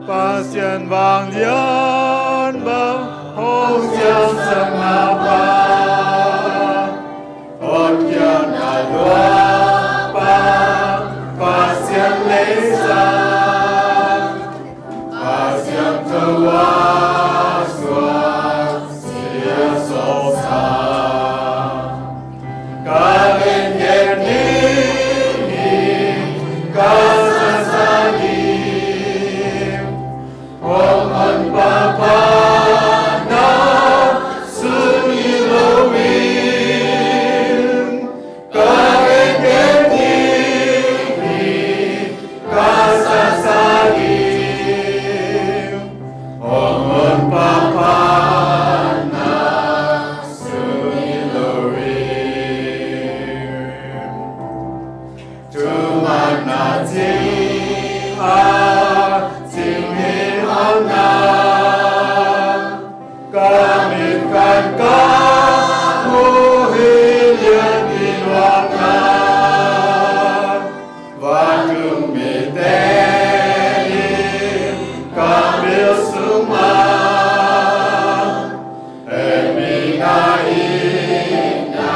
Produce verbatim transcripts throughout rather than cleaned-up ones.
Pasian vanglian bang hong siangsak na bang, hong kiang a luang bang, Pasian leisang, Pasian tawasuak sia sawsa. Ka gen gen ding hi, ka sasa ding, hong honpa pha na suni lo in. Ka gen gen ding hi, ka sasa ding, hong honpa pha na suni lo in. Thuman a cing a cing hi hang na, ka mit kan ka mu hi lian i luang na. Vantung mite in ka pil sung mah, hehpihna in na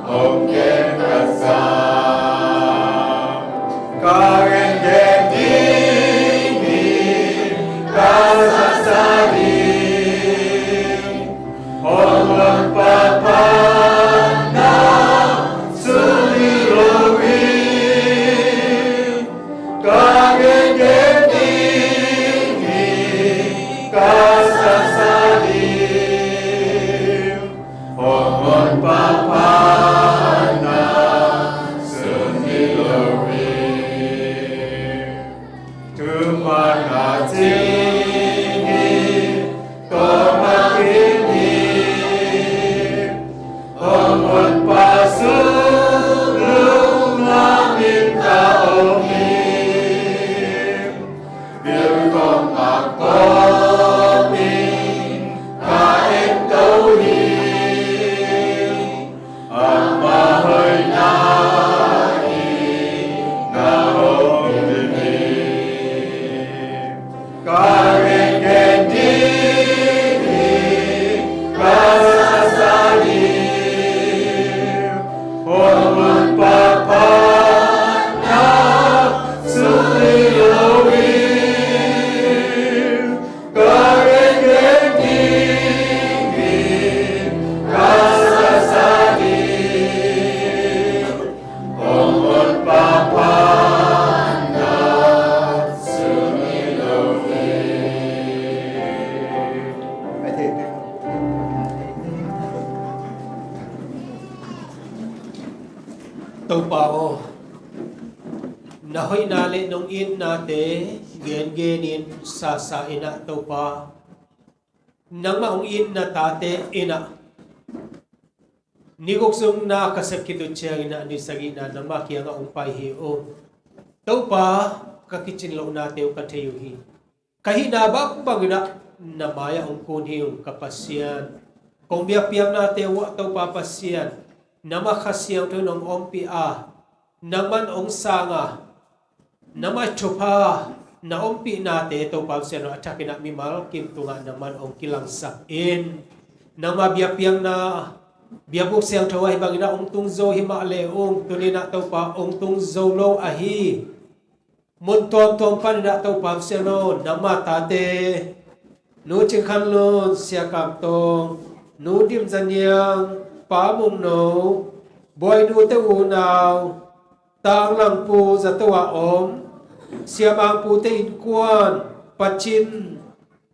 hong kem ka sa. Ka gen gen ding hi, ka sasa ding, hong honpa pha na suni lo in. Ka gen gen ding hi, ka sasa ding, hong honpa pha na suni lo in. Thuman a cing hi, tawm a kim hi, hong honpa sung lunglam in ka om hi. Pil kong a kong in ka en to hi. Ama hoihna in na hong dim hi. Ka gen gen ding hi, ka sasa ding, hong honpa pha na suni lo in. Ka gen gen ding hi, ka sasa ding, hong honpa pha na suni lo in. Topa aw, na hoihna le nong itnate gengen in sasa in ah Topa, nangmah hong it na tate in ah ni guk sung na ka sep khit uh ciangin ah ni sagihna nangmah kiangah hong pai hi uh. Topa, ka kicin lohnate uh ka thei uh hi. Ka hihna bangbang in ah na mai-ah hong kun hi ung ka Pasian. Kong biakpiaknate uh ah Topa Pasian, nangmah Kha Siangtho in hong ompih a, nangman hong sang a, nangmah thupha na ompihnate Topa Pasian aw, a thakin ah mimal kim tungah nangman hong kilangsak in. Nangmah biakpiakna, biakbuk siangtho ahi bangin ah hong tung zo hi mah le ung, tuni in ah Topa hong tung zo lo ahi mun tuamtuam panin ah Topa Pasian aw, nangmah tate, Nu Cing Khan Lun, Sia Kam Tong, Nu Dim Za Niang, Pa Mung No, Buai Nu te unau, Tang Lang Pu zato a om, Sia Mang Pu te innkuan, Pa Cin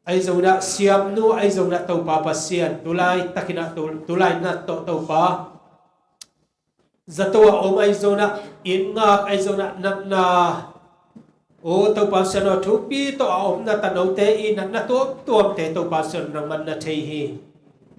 ahi zongin ah, Siam Nu ahi zongin ah Topa Pasian, tulai takin ah, tu-, tulai nat tawh Topa zato a om ahi zongin ah, inn ngak ahi zongin ah, natna, aw Topa Pasian aw, thupi tawh a om na tanote i natna tuamtuamte Topa Pasian aw, nangman na thei hi.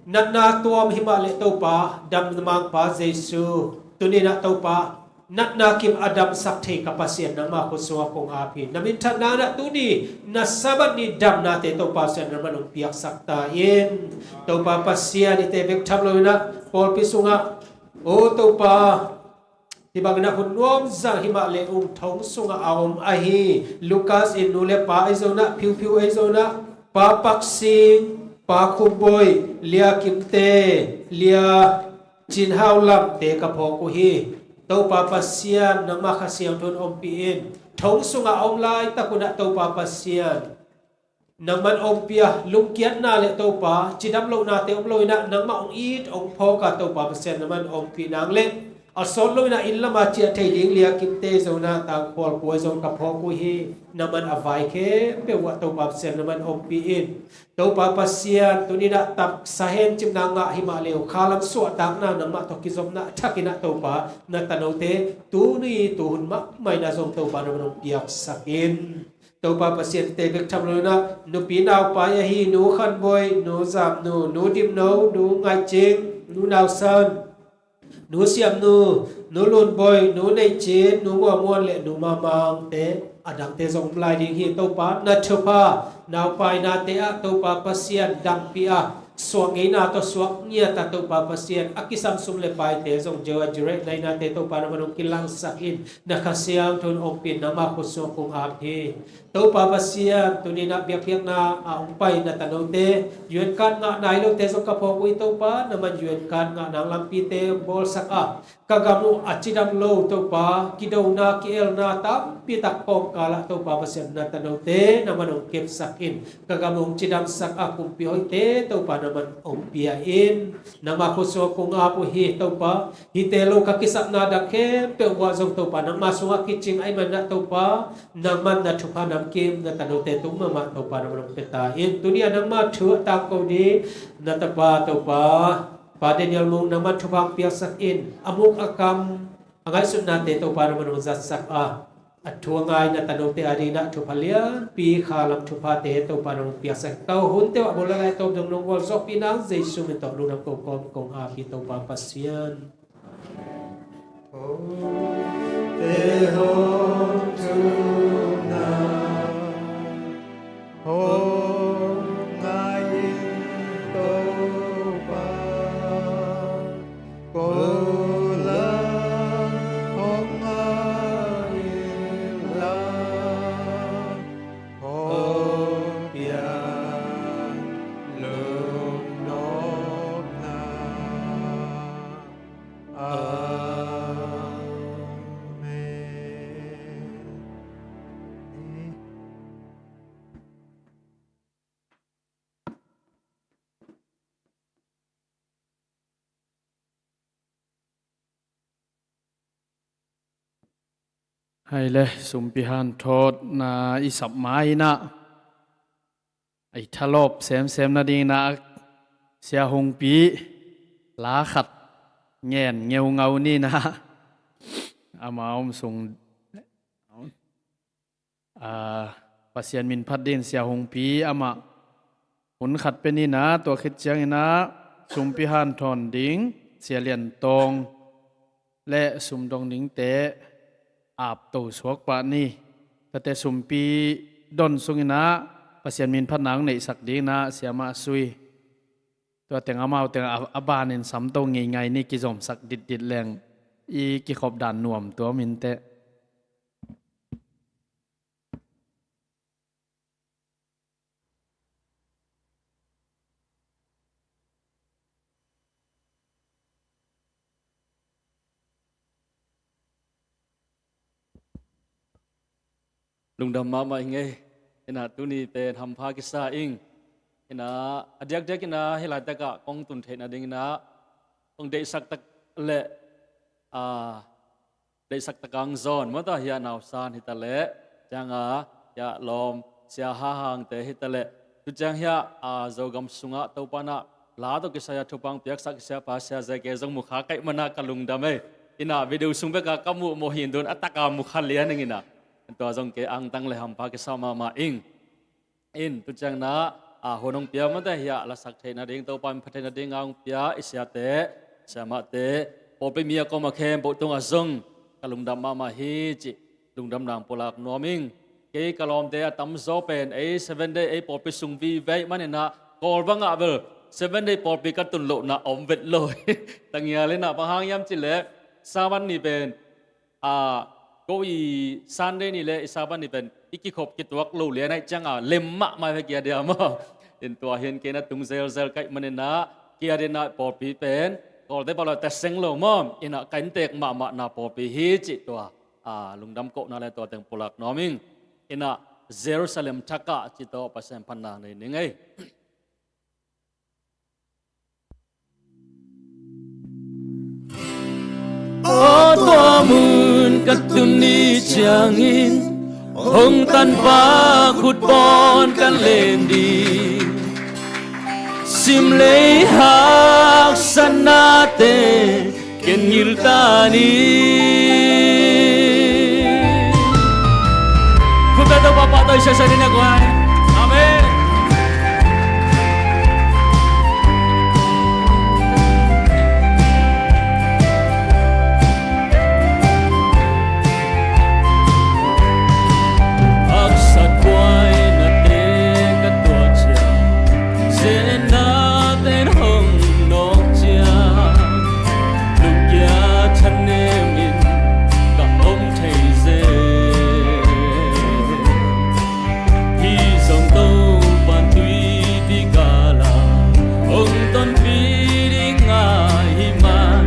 Natna tuam hi mah leh Topa, damna mangpa Jesu, tuni in ah Topa, natna kim a damsak thei ka Pasian, nangmah khut sungah kong ap hi. Na minthanna in ah tuni na Sabbath ni damnate Topa Pasian, nangman hong piaksak ta in. Topa Pasian, hihte bek tham loin ah pawlpi sungah, aw Topa, Hih bangin ah hun nuam zang himah le ung thong sungah a om ahi. Lukas in nu le pa ahi zonah, Phiuphiu ahi zonah, Pa Paksing, Pa Khupboih, Lia Kimte, Lia Cin Hau Lamte ka phawk uh hi. Topa Pasian, nangmah Kha Siangtho in ompih in. Thong sungah a om laitak hunah Topa Pasian, nangman ompih a, lungkiatna le Topa, cidam lohnate om loinah nangmah ong it ong phawk a, Topa Pasian, nangman ompih nang le a sawt loinah inn lama ciah thei ding Lia Kimte zonah tangkhual kuai zong ka phawk uh hi. Nangman a vai khempeuh uh ah Topa Pasian, nangman ompih in. Topa Pasian, tuninah taksa hencimna ngah himah le uh, khalam suahtakna nangmah tawh kizopna thakinah Topa, na tanote tuni tuhun mahmah inah zong Topa, nangman ong piaksak in. Topa Pasian, te bek tham loinah nupi naupai ahi Nu Khanboih, Nu Zamnu, Nu Dimno, Nu Ngaihcing, Nu Nausan, Nu Siamnu, Nu Lunboih, Nu Neihcin, Nu Muamuan le Nu Mamangte, a dangte zong om lai ding hi. Topa, na thupha, naupainate ah Topa Pasian dampi a, suak ngeina tawh suak ngiat a, Topa Pasian, a kisam sum le paite zong Jehovah Jireh na innate Topa, nangman ong kilangsak in. Na Kha Siangtho in ompih in, nangmah khut sungah kong ap hi. Topa Pasian, tuninah biakpiakna a ong pai na tanote, U N card ngah nai lote zong ka phawk uh hi. Topa, nangman U N card ngah nang lampite bawlsak a, ka gam uh a cidam lo Topa, kidona ki-elna tampi tak kawmkalah Topa Pasian, na tanote nangman ong kepsak in. Ka gam uh ong cidamsak a, kumpi hoihte Topa, nangman ong pia in. Nangmah khut sungah kong ap uh hi. Topa, hihte lo ka kisapna dang khempeuh uh ah zong Topa, nangmah sungah kicing ahih manah Topa, nangman na thupha namkim na tanote tung mahmah Topa, nangman ong pia ta in. Tuni a nangmah thu a tangko ding na tapa Topa, Pa Daniel Mung, nangman thupha ong piaksak in. A muk a kam, a ngaihsutnate Topa, nangman ong zatsak a, a thu a ngai na tanote a dinah thupha lianpi, khalam thuphate Topa, nangman ong piaksak in. Ka hunte uh ah bawlna lai tawm dong nong gualzawhpih nang Jesu min tawh lungdam ko kawm kong ap hi Topa Pasian. Amen. Hai le, sumpi hanthawtna i sap ma inah, i thalawp semsem nadinginah Sia Hungpi la khat ngen ngeungau ninah, ama om sung, a, Pasian min phat dingin Sia Hungpi amah hun khat pia ninah, tua khit cianginah sumpi hanthawn ding Sia Lian Tawng le sumdong dingte apto suak pah ni. Tuate sumpi don sunginah Pasian min phatna hong neihsak dinginah siamah sui. Tua teng amau teng a, a banin samto ngeingai ni, kizomsak ditdit leng i kikhop dan nuam tuam inteh. Lungdam mahmah ing ei. Inah tuni pen hampha kisa ing. Inah a diakdiak inah hih laitakah kong tun theih nadinginah kong deihsak tak le, a, deihsak tak ang zawn mawta hiah nausan hitaleh, cianga hiah lawm Sia Hahangte hitaleh, tu ciang hiah, a, Zogam sungah Topa inah la tawh kisai a thupha hong piaksak Siapa Sia Zeke zong mukha kaih mana ka lungdam ei. Inah video sung beka ka muhmuh hin dun a taka mukha lian ing inah. Tua zong kei angtang le hampha kisa mahmah ing. In, tu ciang inah, a, hun hong pia mate hiah lasak theih nading, Topa min phat theih nading a hong pia i siate, siamahte, pawlpi mi a kawm a khempeuh tungah zong ka lungdam mahmah hi cih lungdam nang pulak nuam ing. Kei ka lawmte a tamzaw pen ei Seven Day ei pawlpi sung vive ahih maninah Kawl bangah bel Seven Day pawlpi ka tun lohna om vet lo hi. Tangial inah bang hang hiam cihleh Sabbath ni pen A, ko i Sunday ni le i Sabbath ni pen i kikhop kituak lo lian ahih cianga lem mahmah ve kia dia maw. In tua hin kei na tung zelzel kaih maninah kia dinah pawlpi pen Kawlte pau lo ta seng lo maw. Inah ka inntek mahmahna pawlpi hi cih tua, a, lungdam kohna le tua teng pulak nuam ing. Inah Jerusalem thakah cih tawh Pasian phatna nei ning ei. Aw tua mun ka tun ni ciangin hong tanpa khut pawn kan len ding. Simlei haksatnate ken ngilta ni. Khut beng Topa pahtawi siasia ni na guai. Amen. Haksat buainate ka tuah ciang, zennaten hong nawk ciang, lungkia thanem in ka om thei zel. Hih zong Topa'n tuipi kala hong tonpih ding ahih man,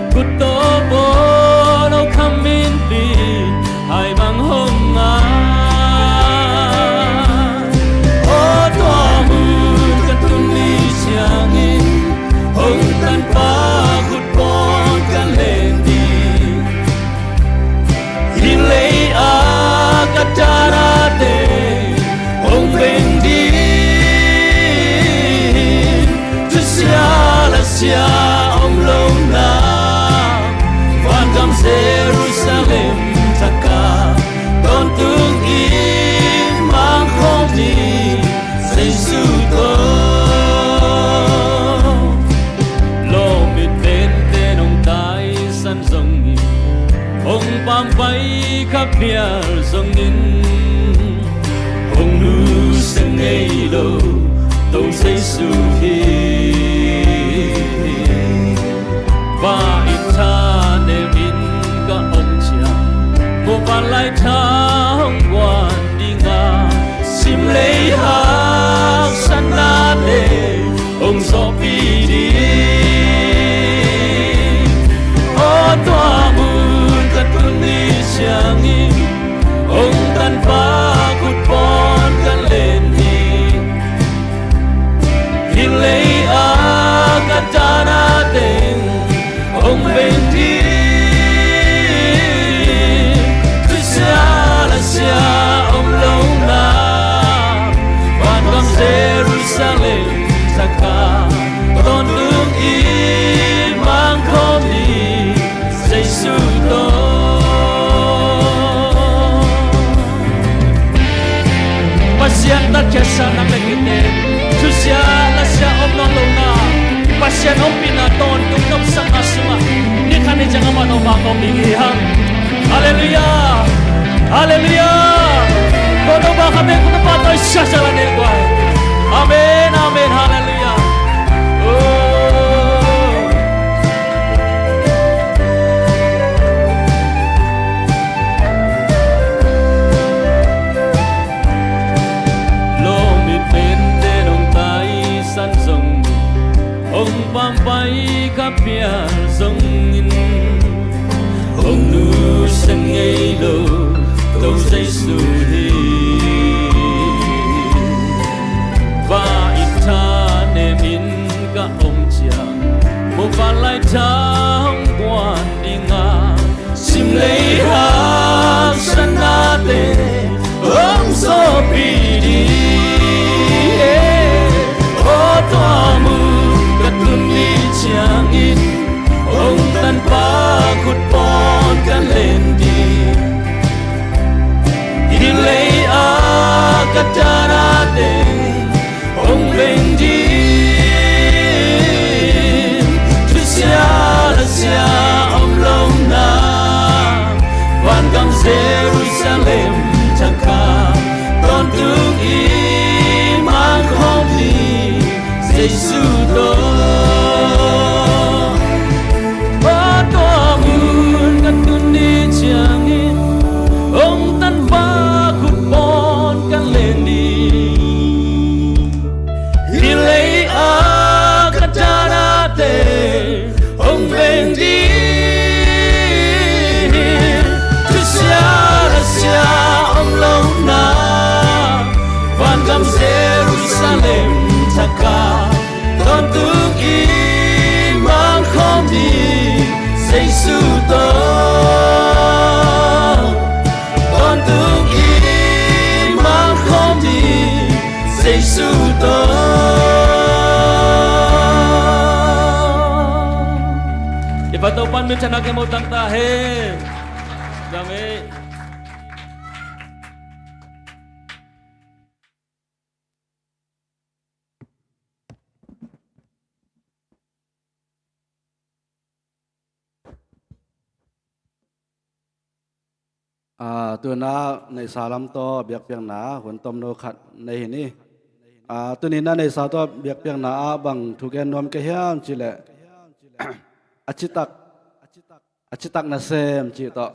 khut tawh pawl lo kham in pin hai bang hong ngai. Aw tua mun ka tun ni ciangin hong tanpa khut pawn kan len ding. Hih lei a ka tanate hong veng ding. Thusia lasia om lohna vangam Jerusalem thakah tawntung in mangkhawm ding. Jesu tawh lawm it pente nong taisan zongin, hong pampai kha phial zongin, hong nusia ngei lo Topa Jesu hi. Vai thanem in ka om ciang, mawhpan lai tha hong guan dinga, simlei haksatnate hong zawhpih ding. Aw tua mun ka tun ni ciangin hong tanpa khut pawn kan len ding. Hih lei a ka tanate hong veng ding. Thusia lasia om lohna vangam Jerusalem thakah tawntung in mangkhawm ding. Jesu tawh Pasian tatkhiatsa nang le kei te, thusia lasia om nawn lohna, Pasian ompihna tawntung nopsakna sungah ni khat ni ciang amah tawh mangkhawm ding hi hang. Halleluiah. Halleluiah. Ko Topa khat bek ko Topa tawh i siasia la nei guai. Amen, amen, halleluiah. Oh. Lawm it pente nong taisan zong, hong pampai kha phial zongin, hong nusia ngei lo Topa Jesu hi. Vai thanem in ka om ciang, mawhpan lai tha hong guan dinga, simlei haksatnate hong zawhpih ding. Aw tua mun ka tun ni ciangin hong tanpa khut pawn kan len ding. Hih lei Jerusalem thakah tawntung in mangkhawm ding Jesu tawh, tawntung in mangkhawm ding Jesu tawh. I va Topa'n minthanna kei mo tangta hen. Amen. Ah, tuna neihsa lam tawh biakpiakna hun tomno khat nei hi ni. Ah, tuni na neihsa tawh biakpiakna ah bang thu gen nuam ka hiam cih leh a citak, a citak nasem cih tawh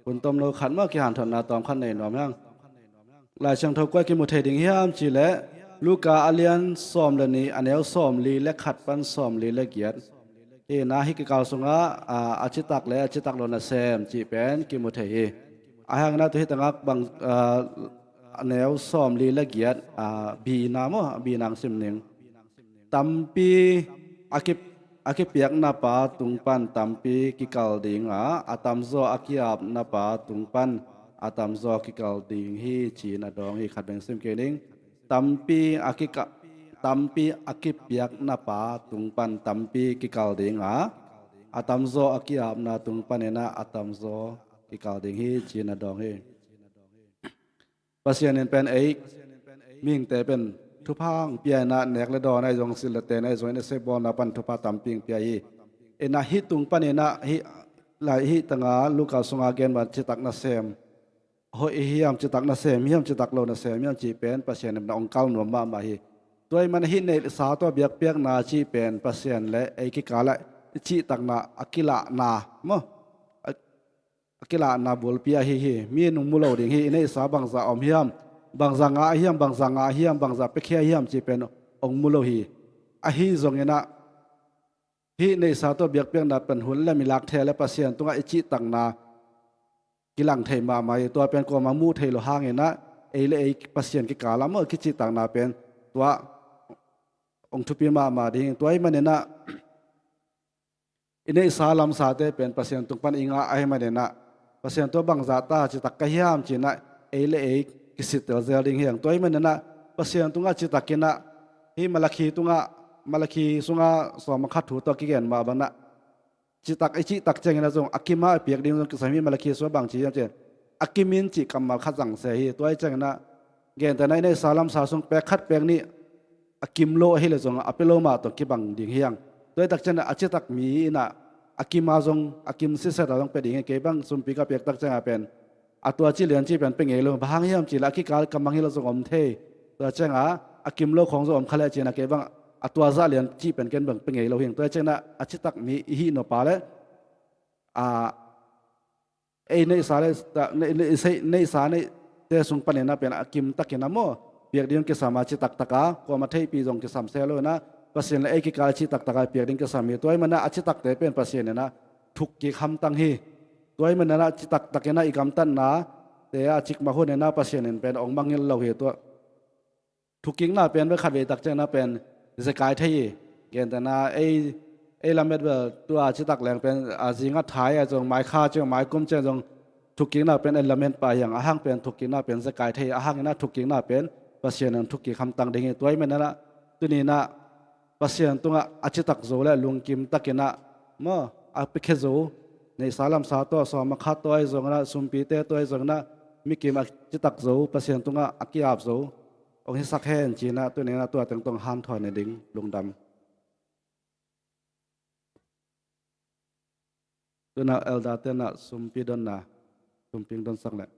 hun tomno khat mah kihanthawnna tawm khat nei nuam hang. Lai Siangtho kua kimu thei ding hiam cih leh Luka a lian sawm le nih, a neu sawmli le khat pan sawmli le giat. Hi na, hih kikal sungah, ah, a citak le a citak lo nasem cih pen kimu thei hi. Ahih hangin ah tu hi tangah bang, ah, a neu sawmli le giat, ah, B na maw, B na hong sim ning. Tampi a ki, a kipiakna pa tung pan tampi kikal ding a, a tamzaw a ki-apna pa tung pan a tamzaw kikal ding hi, ci-in a dawng hi. Khat beng sim kei ning. Tampi a kika, tampi a kipiakna pa tung pan tampi kikal ding a, a tamzaw a ki-apna tung panin ah a tamzaw kikal ding hi, ci-in a dawng hi. Pasian in pen ei mihingte pen thupha hong pia in ah, nek le dawn ahi zong, silh le ten ahi zong, i nasep bawlna pan thupha tampi hong pia hi. In ah hih tung panin ah hih, lai hih tangah Luka sungah gen bang citak nasem hoih hiam, citak nasem hiam, citak lo nasem hiam cih pen Pasian in hong kal nuam mahmah hi. Tua ahih manin hih neihsa tawh biakpiakna cih pen Pasian le ei kikal ah i cihtakna a kilahna maw, a a kilahna bulpi ahi hi. Mi in hong mu lo ding hi. I neihsa bangzah om hiam, bangzah ngah hiam, bangzah ngah hiam, bangzah piakhia hiam cih pen hong mu lo hi. Ahi zongin ah hih neihsa tawh biakpiakna pen hun le mi lak thei le Pasian tungah i cihtakna kilang thei mahmah hi. Tua pen kuamah muh thei lo hangin ah ei le ei Pasian kikal ah maw, i kicihtakna pen tua hong thupi mahmah ding. Tua ahih manin ah i neihsa lamsate pen Pasian tung pan i ngah ahih manin ah, Pasian tawh bangzah ta citak ka hiam ci-in ah ei le ei kisittel zel ding hi hang. Tua ahih manin ah Pasian tungah citak in ah, hih Malakhi tungah, Malakhi sungah sawm a khat thu tawh kigen mah bangin ah, citak i cihtak ciangin ah zong a kim a piak ding zong kisam hi. Malakhi sungah bang ci hiam cih leh, a kim in cih kammal khat zang se hi. Tua ahih ciangin ah gentehna i neihsa lamsa sung pek khat pek nih a kim lo ahih leh zong a pia lo mah tawh kibang ding hi hang. Tua ahih tak ciangin ah a citak mi in ah a kim a zong, a kim sitset a zong pia ding hi. Kei bang sumpi ka piak tak ciangin ah pen a tua cih lian cih pen pia ngei lo. Bang hang hiam cih leh a kikal ka mang hi lo zong om thei. Tua ciangin ah a kim lo khawng zong om kha leh ci-in ah kei bang a tua zah lian cih pen ken bang pia ngei lo hi hang. Tua ahih ciangin ah a citak mi i hih nop leh, a, ei neihsa le, ta, nei, nei, sei, neihsa neihte sung panin ah pen a kim takin ah maw, piak ding kisam a, citak tak a, kuamah theihpih zong kisam se lo in ah, Pasian le ei kikal citak tak a piak ding kisam hi. Tua ahih manin ah a citakte pen Pasian in ah thukkik hamtang hi. Tua ahih manin ah citak takin ah i gamtatnate a cikmah hun in ah Pasian in pen hong mangngilh lo hi. Tua thukkikna pen bek khatvei tak ciangin ah pen zekai thei hi. Gentehna ei, ei lamet bel tua citak leng pen a zinga thai a zong, maikha ciang, maikum ciang zong thukkikna pen ei lamet pah hi hang. A hang pen thukkikna pen zekai thei hi. A hangin ah thukkikna pen Pasian in thukkik hamtang ding hi. Tua ahih manin ah tuni in ah Pasian tungah a citak zo le lungkim takin ah maw, a piakhia zo, neihsa lamsa tawh, sawm a khat tawh ahi zongin ah, sumpite tawh ahi zongin ah, mikim a citak zo, Pasian tungah a ki-ap zo hong hisak hen ci-in ah tuni in ah tua teng tawh hanthawn ni ding. Lungdam. Tu-in ah elder-te in ah sumpi donna, sumpi hong donsak leh.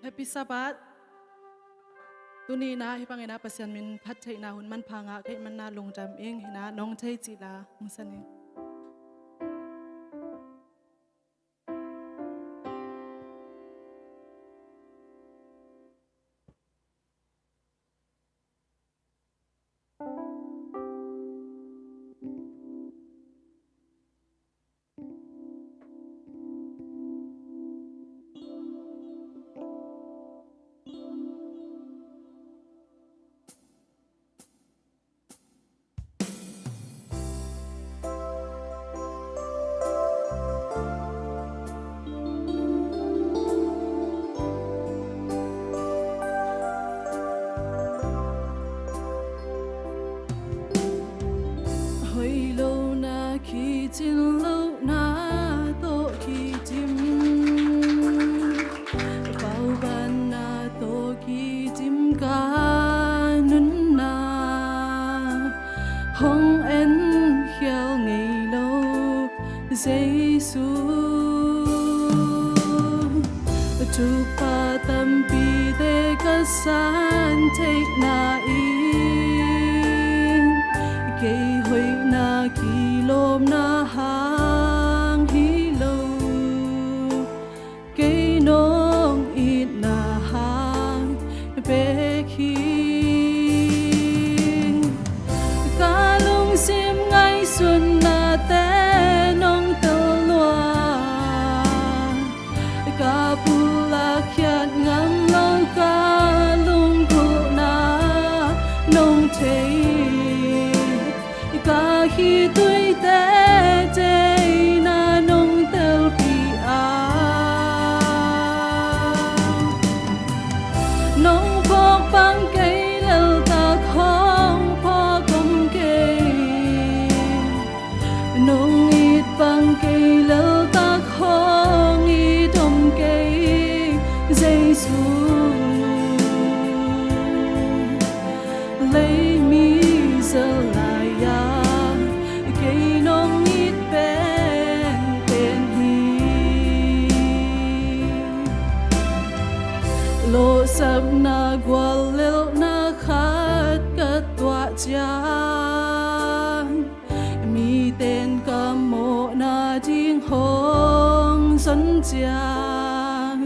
Happy Sabbath. Tuni-in ah hih bangin ah Pasian min phat theihna hun manpha ngah ka hih manin ah lungdam ing. Hi-in ah nong thei cih la hong san ing. Hoih lohna kicin lohna tawh kidim, paubanna tawh kidim ka nunna hong en khial ngei lo Jesu. Thupha tampite ka san theihna in kei hoihna kilawmna hang hi lo, kei nong itna hang bek hi. Ka lungsim ngaihsutnate nong tel lua, ka pulak khiat ngam lo ka lunggulhna nong thei, ka khitui teitei na nong telpih a, nong phawk bang kei leltak hong phawk om kei, nong it bang kei leltak hong it om kei, Jesu. Leimi zel lai-a kei nong it penpen hi. Lawhsapna guallelhna khat ka tuah ciang, miten ka mawhna ding hong zon ciang,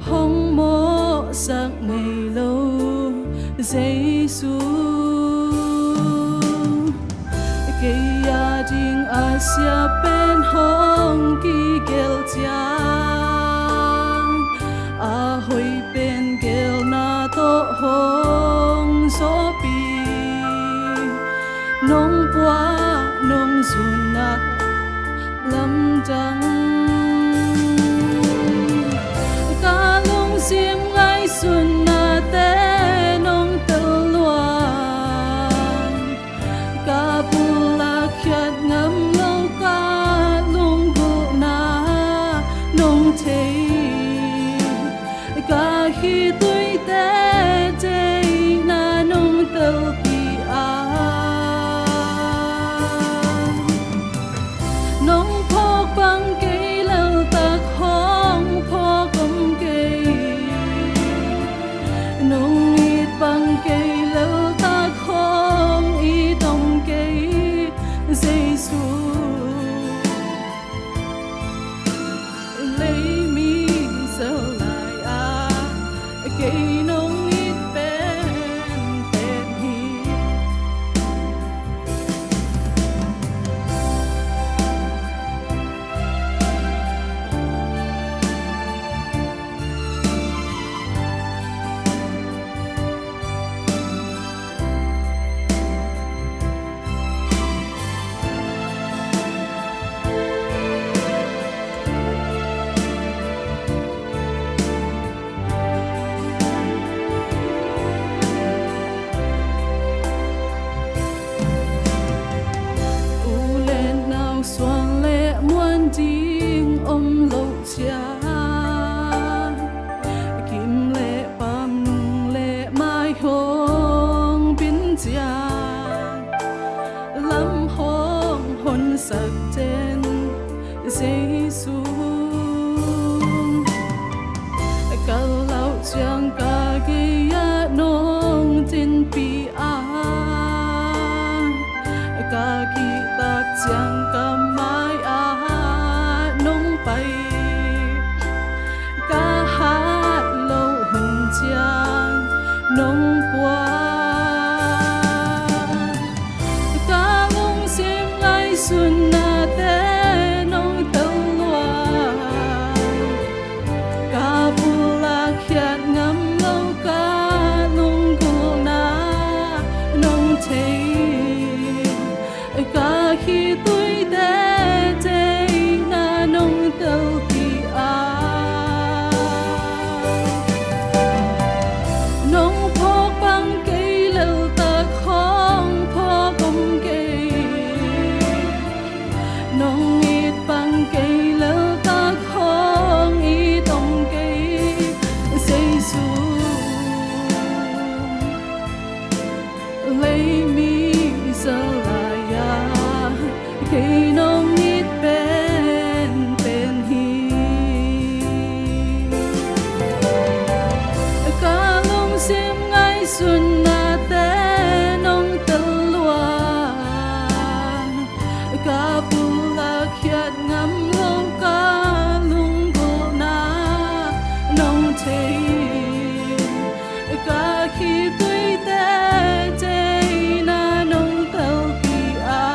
hong mawhsak ngei lo Jesu. Kei a ding a siap pen hong kigelh ciang, a hoih pen gelhna tawh hong zawhpih, nong puah nong zunat lamdang. Ka lungsim ngaihsutnate nong tel lua, ka pulak khiat ngam lo ka lunggulhna nong thei, ka khitui teitei na nong telpih a, nong phawk bang kei leltak hong phawk om kei, nong it bang kei leltak hong it om kei, Jesu. Leimi zel lai-a kei nong it penpen hi. U le nau suan le muan ding om lo ciang, kim le pam, nung le mai hong bin ciang, lam hong honsak ten Jesu. Ka lauh ciang ka gei-ah nong Ka kihtak ciang ka mai-ah nong pai, ka hat loh hun ciang nong puak. Ka lungsim ngaihsutnate nong tel luat, ka pulak khiat ngam lo ka lunggulhna nong thei. Ka khitui teitei na nong telpih a, nong phawk bang kei leltak hong phawk om kei. Nong it bang kei leltak hong it om kei. Jesu, leimi zalai-ah kei nong it penpen hi. Ka lungsim ngaihsutnate nong tel luat, ka pulak khiat ngam lo ka lunggulhna nong thei. Ka khitui teitei na nong telpih a,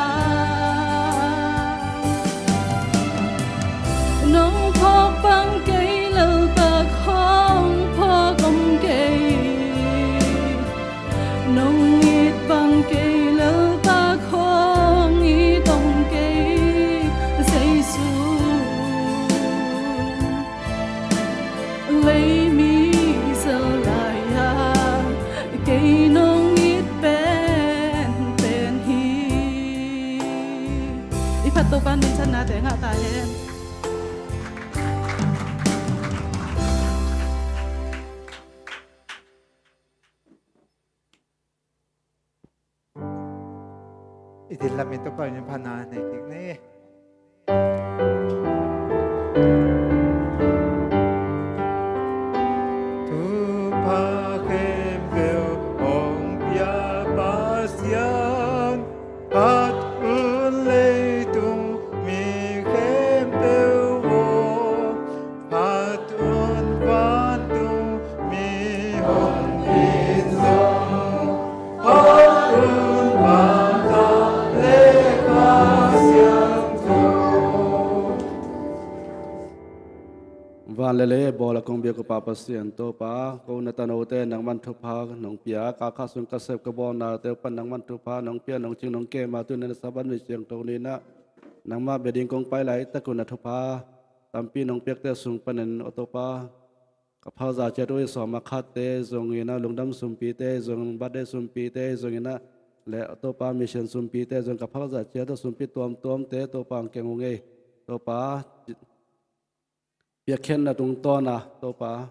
nong phawk bang kei leltak hong phawk om kei. Nong it bang kei leltak hong it om kei. Jesu, leimi zalai-ah kei nong it penpen hi. I phat Topa'n minthanna te ngah ta hen. I din lam in Topa in phatna nei kik ni. Thupha khempeuh hong pia Pasian, phat un leitung mi khempeuh aw, phat un vantung mi hong in zong, phat un Mangthang le Kha Siangtho. Van le lei bawl a kong biak uh Pa Pasian Topa, ko na tanote nangman thupha nong pia, ka kha sung ka sep ka bawlnate uh pan nangman thupha nong pia, nong cing nong kem a, tu-in a Sabbath ni siangtho ni-in ah nangmah bia ding kong pai laitak un a thupha tampi nong piakte sung panin aw Topa, ka phakzah ciat uh i sawm a khatte zongin ah, lungdam sumpite zong, birthday sumpite zongin ah, le aw Topa mission sumpite zong, ka phakzah ciat uh sumpi tuamtuamte Topa hong keng ung ei. Topa, piakkhiatna tungtawn a Topa,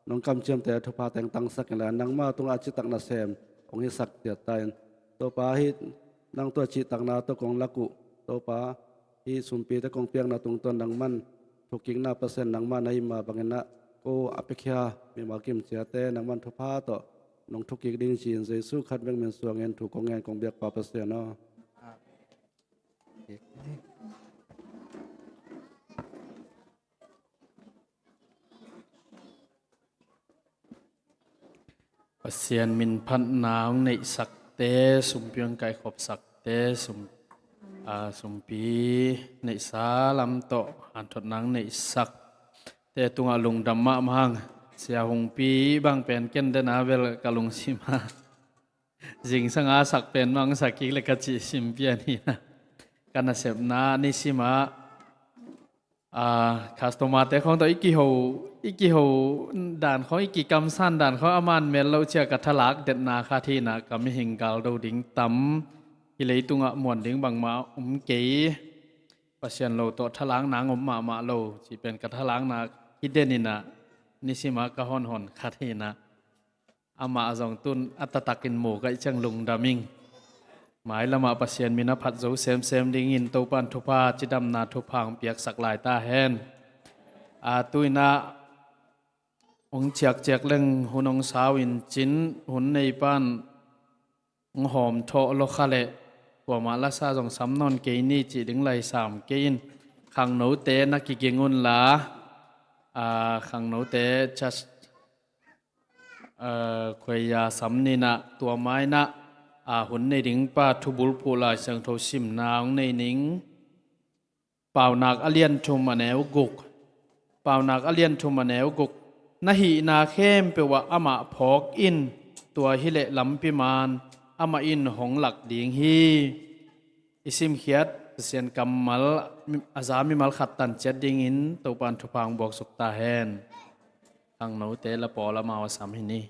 nong kamciamte thupha teng tangsak inla, nangmah tungah a citak nasem hong hisak ciat ta in. Topa, hih nang tua cihtakna tawh kong lak uh Topa, hih sumpite kong piakna tungtawn nangman thukikna Pasian nangmah na hih mah bangin ah, ko a piakhia mimal kim ciate nangman thupha tawh nong thukik ding ci-in Jesu khat bek min suangin thu kong ngen kong biak Pa Pasian aw. Pasian min phatna hong neihsakte, sumpi hong kaikhopsakte, sum, a, sumpi neihsa lam tawh hanthotna hong neihsakte tungah lungdam mahmah hang. Sia Hungpi bang pen ken den a bel ka lungsim a zingsang a sak pen mah hong sak kik le ka cih sim pian hi a. Ka nasepna nisim ah, a, customer-te khawng tawh i kiho, i kiho dan khawng, i kikamsan dan khawng a man mel loh ciah ka thalak detna khat hi-in ah, ka mihing galdo ding tam, hih leitungah muan ding bangmah om kei, Pasian lo tawh thalakna hong om mahmah lo cih pen ka thalakna hi den in ah, nisim ah ka honhon khat hi-in ah, amah zong tu-in a taktakin mu ka hih ciang lungdam ing. Mailamah Pasian min a phat zo semsem dingin Topa'n thupha, cidamna thupha hong piaksak lai ta hen. A, tu-in ah hong ciakciak leng hun hong sau in cin, hun neipa'n hong hawm thawh lawkha leh Kuamah lasa zong sam nawn kei ni cih ding lai sam kei in. Khangnote na kiging unla, a, khangnote church, a, khuaiya sam ninah tua mainah, a, hun nei ding pa thubulphuh Lai Siangtho simna hong nei ning. Paunak a lian thum a neu guk. Paunak a lian thum a neu guk. Na hihna khempeuh ah amah phawk in, tua hileh lampi man amah in hong lak ding hi. I simkhiat Pasian kammal a za mimal khat tan ciat dingin Topan thupha hong buaksuk ta hen. Khangnote la pawl amau a sam hi ni.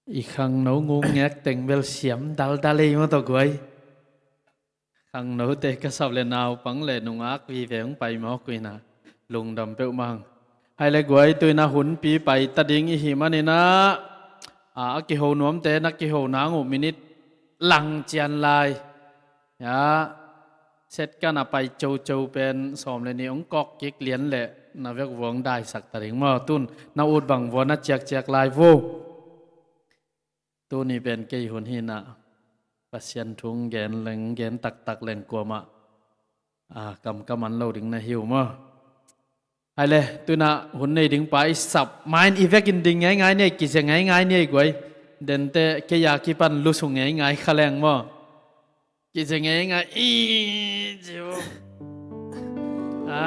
I khangno ngungek teng bel siam daldal ei maw tawh guai. Khangnote ka sap le naupang le nungak vive hong pai mawk uh inah lungdam peuhmah. Hai le guai, tu inah hunpi pai ta ding i hih maninah a, a kiho nuamte na kiho nang uh minit lang cian lai. Ya, set kan a pai coco pen sawm le nih hong kawk kik lian leh na vek vuang daisak ta ding maw. Tun na ut bang vuan a ciakciak lai vo. Tuni pen kei hun hinah Pasian thu gen leng gen taktak leng kuamah a, kamkam an lo ding na hi uh maw. Hai le, tunah hun nei ding pa i sap main i vekin ding ngeingai ni ei, kizia ngeingai ni ei guai. Dente kei a kipan lusu ngeingai kha leng maw. Kizia ngeingai i ziu. A,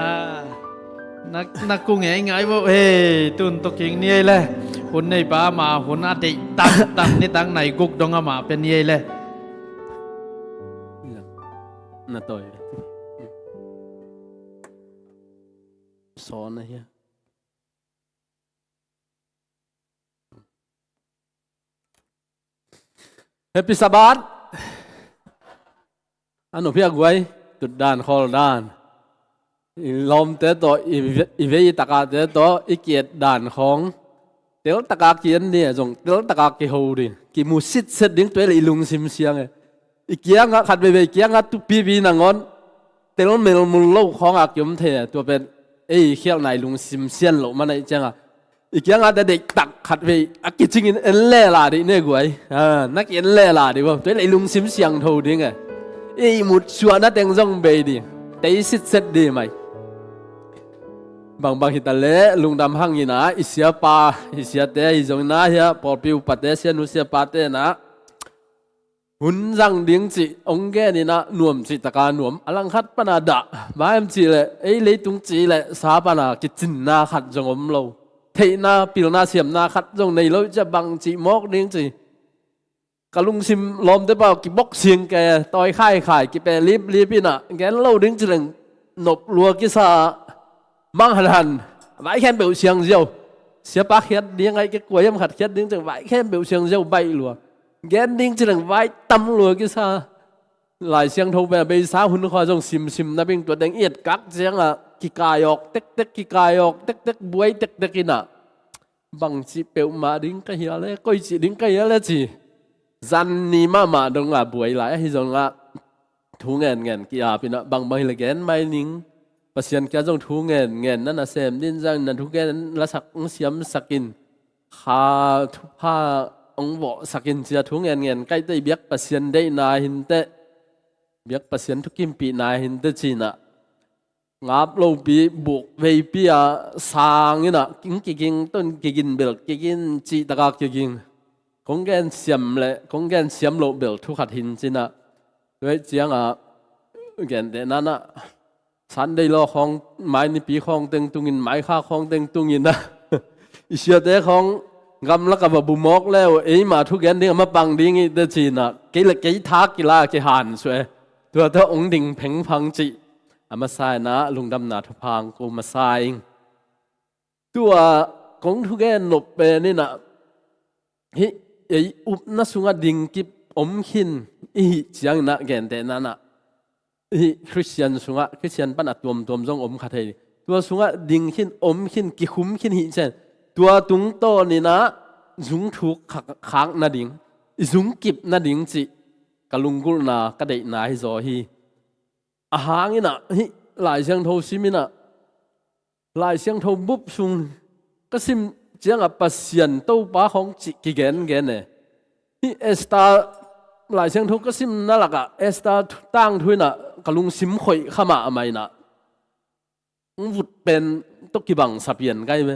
na, na ku ngeingai bo. Hei, tun toking ni ei le. Hun nei pa ma hun a deih tangtang ni tang nai guk dong ama pen ni ei le. Na toi. Sawn a hia. Happy Sabbath. A nupi a guai, tut dan khawl dan, i lawmte tawh, i ve-, i vei i takate tawh i ki-et dan khawng teltaka ki-en ni a zong teltaka kiho ding, kimu sitset ding, tua le i lungsim siang e. I kiangah khat veivei kiangah tupipi nangawn telmel mul lo khawngah kiom thei a, tua pen ei khialhna i lungsim sian loh man aih ciangah i kiangah dah deihtak khat vei a kicingin en lela dih ne guai. A, na ki-en lela dih bawm, tua le i lungsim siangtho ding e. I mutsuahna teng zong bei dih, tei sitset dih mai. Bangbang hita le lungdam hangin ah i siapa, i siate hi zongin ah hia, pawlpi upate, sianu siapate na hun zang ding cih hong genin ah nuam cih taka nuam, a langkhat pana dah. Bang hiam cih leh ei leitung cih leh sa pana kicinna khat zong om lo. Theihna, pilna, siamna khat zong nei lo, cia bang cih mawk ding ci. Ka lungsim lawmte pau kibok singke, tawi khaikhai, kipeh liplip inah gen lo ding ci leng nop lua kisa. Mang hanhan, vai khempeuh siang ziau. Siapa khiat ding aih kei, kua hiam khat khiat ding ciang vai khempeuh siang ziau baih lua. Gen ding ci leng vai tam lua kisa. Lai Siangtho pen a beisa hun khua zong simsim na bing tua deng i etkak ciangah kikai awk tektek, kikai awk tektek, buai tektek inah bang cih peuhmah ding ka hia le, koi cih ding ka hia le ci. Zan ni mahmah dongah buai lai ahi zongah thu ngenngen ki-ap inah bangbang hi le gen mai ning. Pasian kia zong thu ngenngen na nasem din zang na thu gen lasak hong siamsak in, kha thupha hong vawhsak in cia thu ngenngen kaihte i biak Pasian deihna hinteh, biak Pasian thukimpihna hinteh cinah ngap lopi buk veipi a sang inah king kiging ton kigin bel kigin cih taka kiging. Kong gen siam le kong gen siam loh bel thu khat hin cinah. Tua hi ciangah genteh nanah Sunday law khawng, mai nipi khawng teng tungin, mai kha khawng teng tungin ah i siate khawng gamlak a va bumawk le uh, eima thugen ding a mapang ding ih te cinah kei le kei tha kila kihan suah e. Tua tawh hong ding phengphang cih a masa inah lungdamna thupha hong ko masa ing. Tua kong thugen nop pen inah hih ei upna sungah dingkip om khin i hih cianginah genteh nanah hih Khristian sungah, Khristian pan a tuamtuam zong om kha thei. Tua sungah ding khin, om khin, kikhum khin hih cian tua tungtawn inah zungthuk khak, khak nading, i zungkip nading cih ka lunggulhna, ka deihna hi zaw hi. A hang inah hih Lai Siangtho sim inah Lai Siangtho bup sung ka sim ciangah Pasian Topa khawng cih kigengen e. Hih Esther Lai Siangtho ka simna lakah Esther thu, tangthu inah ka lungsim khoih kha mahmah inah hong vut pen tawh kibang sapian kai ve.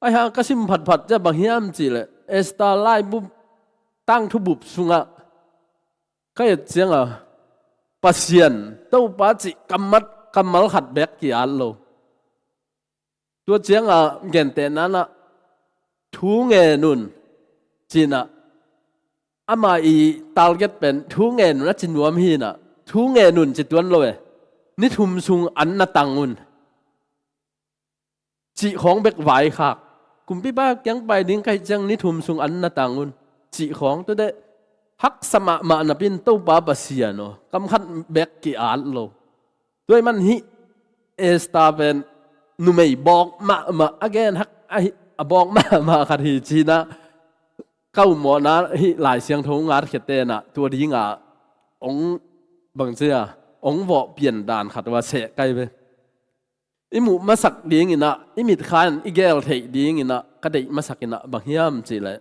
Aihang ka sim phatphat ciah bang hiam cihleh Esther laibup tangthu bup sungah ka et cianga Pasian Topa cih kammat kammal khat bek ki-at lo. Tua cianga gentehna inah thu ngen un cinah ama i target pen thu ngen un a ci nuam hinah thu ngen un ci tuan lo e. Ni thum sung an na tang un cih khawng bek vaikhak. Kumpipa kiang pai ding ka hih ciang ni thum sung an na tang un, cih khawng. Tua teh haksa mahmah napi-in Topa Pasian aw, kam khat bek ki-at lo. Tua ahih man hih Esther pen numei bawk mahmah, a gen hak a hi, a bawk mahmah khat hi ci-in ah, ka ummawhna hih Lai Siangtho ngatkhia ten ah tua ding a hong, bangci a, hong vawh pian dan khat uh a seh kai ve. I muh masak dingin ah, i mitkha in i gel theih dingin ah ka deih masak in ah bang hiam cih leh,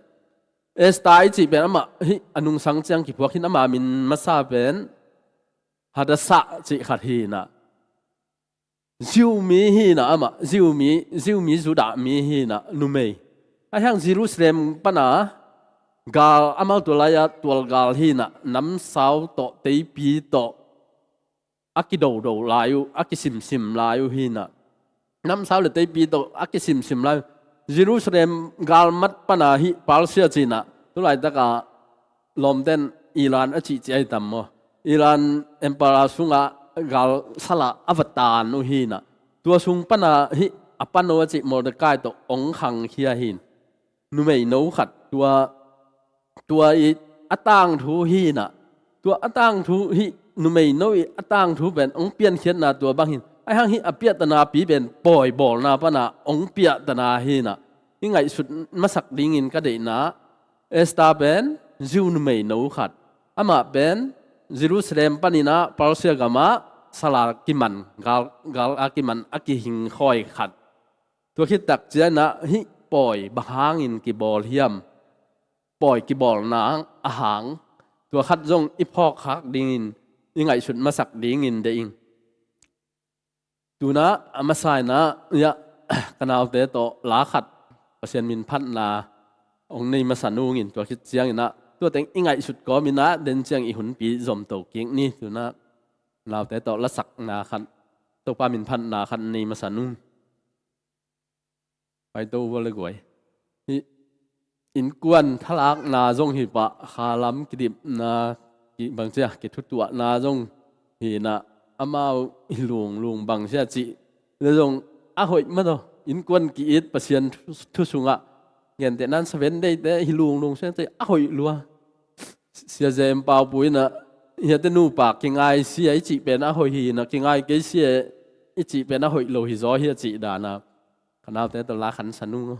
Esther i cih pen amah hih a nungsang ciang kiphuak hi-in, ama min masa pen Hadassah cih khat hi-in ah, Jew mi hi-in ah, amah Jew mi, Jew mi, Judah mi hi-in ah, numei. Ahih hang Jerusalem pan a gal, amau tua lai-a tualgal hi-in ah, namsau tawh teipi tawh a kidodo lai uh, a kisimsim lai uh hi-in ah, namsau le teipi tawh a kisimsim lai uh. Jerusalem galmat pan a hih Persia ci-in ah, tu laitak a lawmten Iran a cihcih ahi tam maw, Iran Emperor sungah galsal a va tan uh hi-in ah, tua sung pan a hih a pano a cih Mordecai tawh hong khangkhia hi-in, numeino khat, tua, tua i a tangthu hi-in ah, tua a tangthu hih numeino i a tangthu pen hong piankhiatna tua bang hi-in, ahih hang hih a piahtanapi pen pawibawlna pan a hong piahtana hi-in ah, i ngaihsut masak dingin ka deihna, Esther pen Jew numeino khat, amah pen Jerusalem panin ah Persia gamah sal a kiman, gal, gal a kiman, a kihingkhawi khat. Tua khit tak ciangin ah hih pawi bang hangin kibawl hiam? Pawi kibawlna a hang, tua khat zong i phawkkhak dingin, i ngaihsut masak dingin deih ing. Tu-in ah a masa-in ah, ia, ka naute tawh la khat, Pasian min phatna hong nei masa nungin, tua khit ciangin ah tua teng i ngaihsut kawmin ah den ciang i hunpi zomto kik ni. Tu-in ah naute tawh lasakna khat, Topa min phatna khat nei masa nung. Paito uh a le guai. Hih innkuan thalakna zong hi pah, khalam kidipna, ki, bangci a, kithutuahna zong hi-in ah, amau hi lunglung bangci a cih le zong a hoih mah tawh. Innkuan ki-it Pasian thu, thu sungah, gentehna-in Seventh Day-te hi lunglung sia cih a hoih lua. Sia Jem Pau Pu in ah, hiate nupa kingai sia i cih pen a hoih hi-in ah, kingai kei sia i cih pen a hoih lo hi zaw hi a cih dan a, ka naute tawh la khansa nung.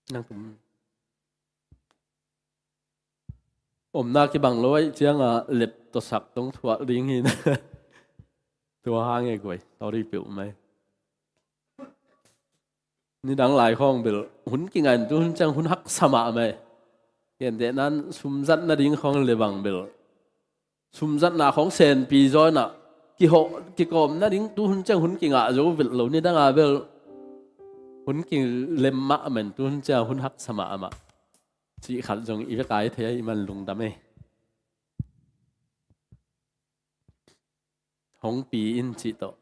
Nang tum. Omna kibang lo ahih ciangin lep tawh sak tawh thuah ding hi. Tua hang e guai, sorry peuh mai. Nidang lai khawng bel hun kingah in, tu hun ciang hun haksa mahmah e. Gentehna-in sum zat nading khawng le bang bel, sum zatna khawng senpi zaw in ah, kihawh, kikawm nading tu hun ciang hun kingah zo vet lo, nidang a bel hun kilem mahmah in, tu hun ciang hun haksa mahmah. Cih khat zong i vek a i thei ahih man lungdam e. Hong pi in cih tawh.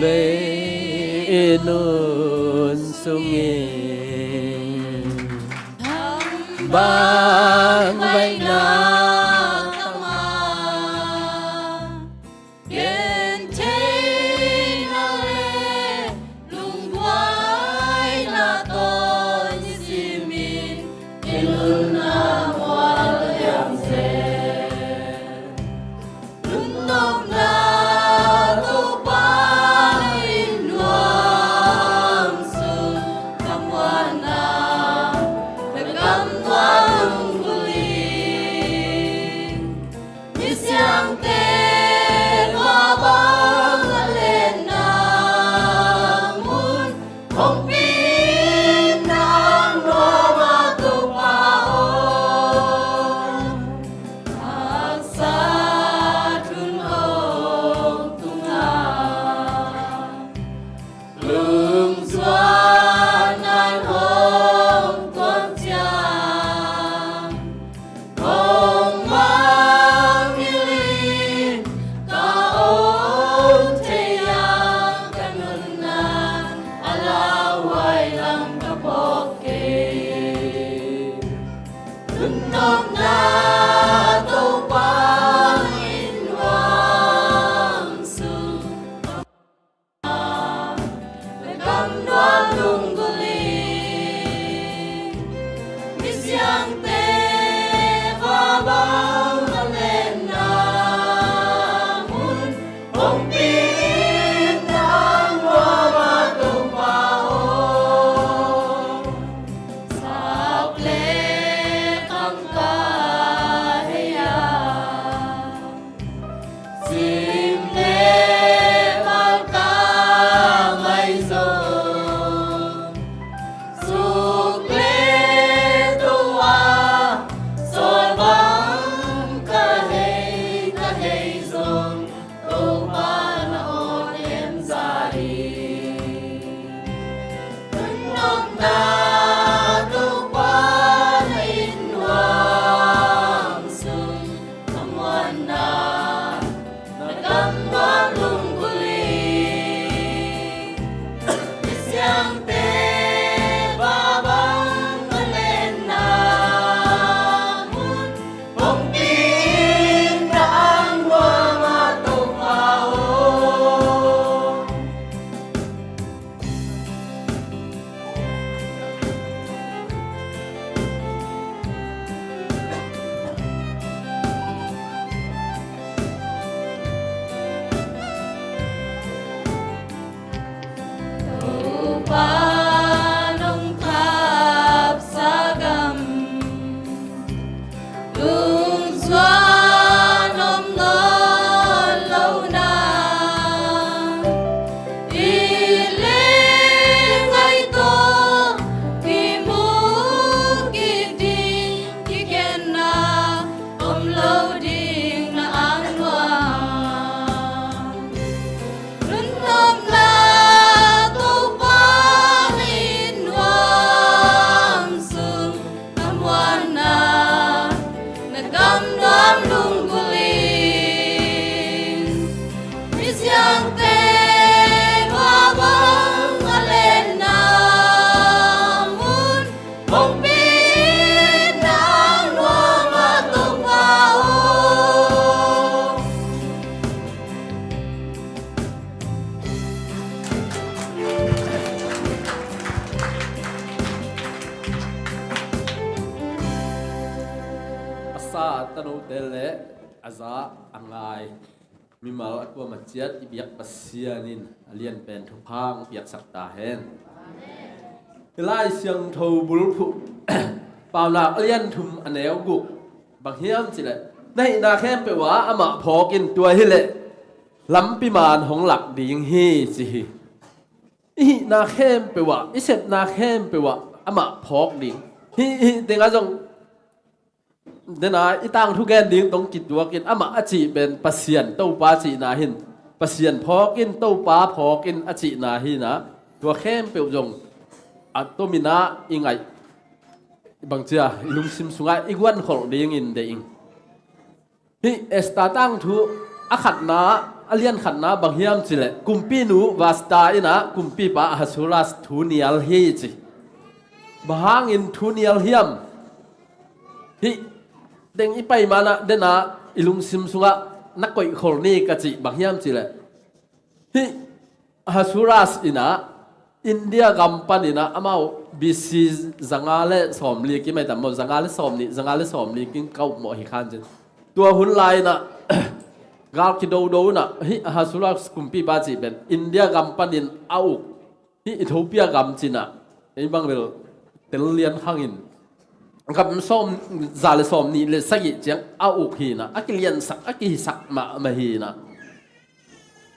Lei i nun sungin bang baina tama, gen theina le lungbuaina tawh i simin, i nunna mual liang se. A sa a tanote le a za a ngai mimal a kuamah ciat i biak Pasian in a lianpen thupha hong piaksak ta hen. Amen. Hih Lai Siangtho bulphuh Paunak a lian thum a neu guk bang hiam cih leh, na hihna khempeuh ah amah phawk in, tua hileh lampi man hong lak ding hi, ci hi. I hihna khempeuh ah, i sepna khempeuh ah amah phawk ding. Hih, hih tengah zong dena i tangthu gen ding tawh kituak in, amah a cih pen Pasian Topa cihna hi-in, Pasian phawk in, Topa phawk in a cihna hi-in ah, tua khempeuh zong a tomin ah i ngaih, bangci a, i lungsim sungah i guan kholh dingin deih ing. Hih Esther tangthu a khatna, a lian khatna bang hiam cih leh, kumpinu Vashti in ah kumpipa Ahasuerus thu nial hi, ci. Bang hangin thu nial hiam? Hih teng i pai man ah dena i lungsim sungah na koih khol ni ka cih bang hiam cih leh, hih Ahasuerus in ah India gam panin ah amau B C zanga le sawmli kim ai tam maw, zanga le sawmnih, zanga le sawmli kim ka upmawh hi khan cin. Tua hun lai-in ah Gal kidodo inah hih Ahasuerus kumpipa cih pen India gam panin a uk hih Ethiopia gam cinah ei bang bel tel lian khangin gam sawm, za le sawm nih le sagih ciang a uk hinah a kiliansak a kihisak mahmah hinah.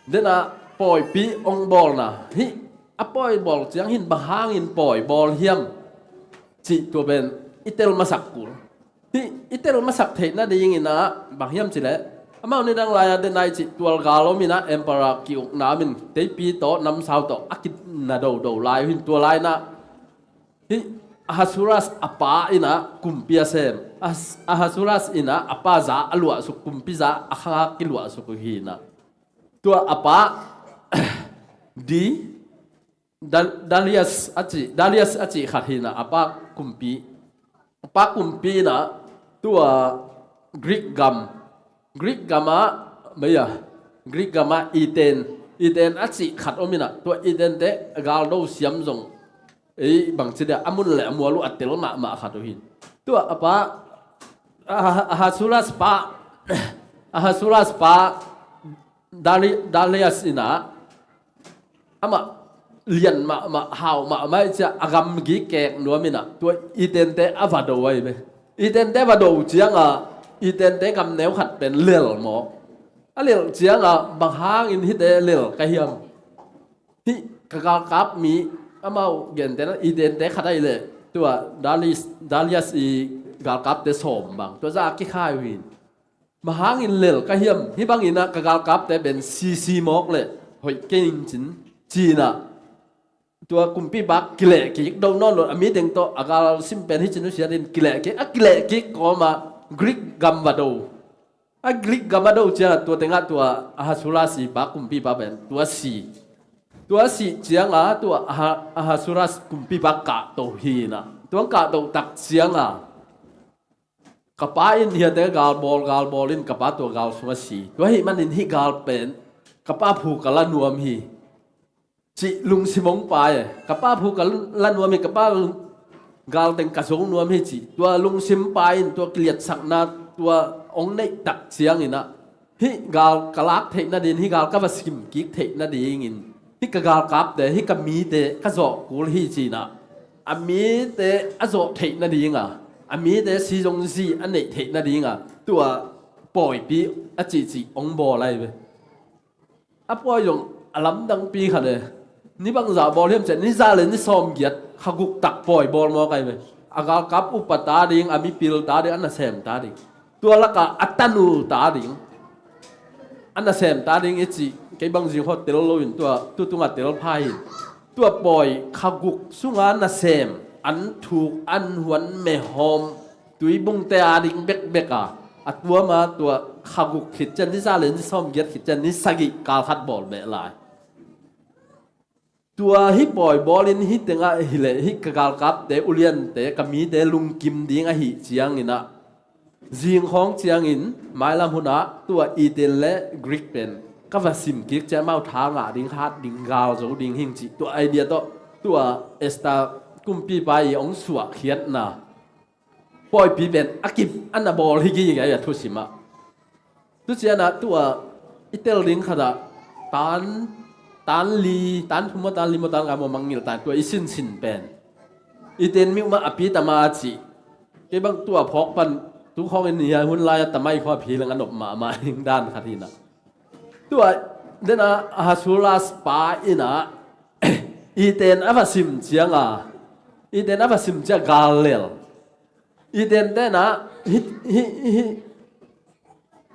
Denah pawipi ong bawlna hih a pawi bawl ciang hin bang hangin pawi bawl hiam cih tua pen i tel masak kul. Hih i tel masak theih nadinginah bang hiam cileh amau nidang lai-ah denai cih tualgal om inah emperor ki-ukna om in teipi tawh namsau tawh a kina dodo lai uh hin tua lai inah hih Ahasuerus a pa inah kumpi a sem. Ahas- Ahasuerus inah a pa za a luahsuk, kumpi za a khangak kiluahsuk uh hinah. Tua a pa di Dal- Darius a cih, Darius a cih khat hinah a pa kumpi, a pa kumpi inah tua Greek gam, Greek gamah maya, Greek gamah Eden, Eden a cih khat om inah tua Eden te galdo siam zong ei bangci dia a mun le a mual uh a tel mahmah khat uh hin. Tua a pa, Aha- Ahasuerus pa, Ahasuerus pa Dari- Darius inah amah lian mahmah, hau mahmah ih ciah a gamgi kek nuam inah tua Eden te a va do ahi ve. Eden te va do ciangah Eden te gam neu khat pen lel maw? A lel ciangah bang hangin hihte lel ka hiam? Hih ka galkap mi amau gentehna Eden te khat ahi leh tua Darius, Darius i galkapte sawm bang tua za a kikhai uh hin. Bang hangin lel ka hiam? Hih banginah ka galkapte pen sisi mawk le hoih kei ning cin cinah tua kumpipa kilehkik do nawn lo a miteng tawh a gal sim pen hi cin uh siatin kilehkik a kilehkik kawmah Greek gam va do. A Greek gam a do ciangah tua tengah tua Ahasuerus i pa kumpipa pen tua si. Tua sih ciangah tua Aha- Ahasuerus kumpipa kahto hinah tua kahto tak ciangah ka pa in hiate galbawl galbawl in ka pa tua gal sungah si. Tua hih manin hih gal pen ka pa phu ka la nuam hi cih lungsim hong pai e. Ka pa phu ka la nuam hi, ka pa gal teng ka zo nuam hi cih tua lungsim pai in tua kiliatsakna tua hong neih tak cianginah hih gal ka lak theih nading, hih gal ka va sim kik theih nadingin hih ka galkapte, hih ka mite ka zawh kul hi cinah a mite a zawh theih nadinga a mite sizongzi a neih theih nadinga tua pawipi a cihcih hong bawl ahi ve. A pawi zong a lamdangpi khat e. Ni bangzah bawl hiam ciah ni za le ni sawm giat kha guk tak pawi bawl mawk ahi ve. A galkap upa ta ding, a mipil ta ding, a nasem ta ding, tua lakah a tanu ta ding, a nasem ta ding i cih kei bang zing khaw tel loin tua tutungah tel pha hi. Tua pawi kha guk sunga nasem an thuk an huan mehawm tuibungte a ding bekbek a a tuama tua kha guk khit cian ni za le ni sawm giat khit cian ni sagih kal khat bawl beh lai. Tua hih pawi bawlin hih tengah hileh hih ka galkapte uliante ka mite lungkim ding ahi cianginah zingkhawng ciangin mailam hunah tua Eden le Greek pen ka va sim kik ciah mau tha ngah ding, hat ding, gal zo ding hing cih tua idea tawh tua Esther kumpipa i hong suahkhiatna pawipi pen a kip a na bawl hi gige a thusimah. Tucianah tua i tel ding khatah tan, tan li, tan thum maw, tan li maw, tan nga maw mangngilh tan tua i sinsin pen i ten miuh mah a pi tama a cih. Kei bang tua phawk pan tu khawngin hia hun lai-a tamai khaw a phi leng a nop mahmah ding dan khat hinah. Tua dena Ahasuerus pa inah i ten a va sim cianga i ten a va sim ciang gal lel. I ten tenah hih, hih, hih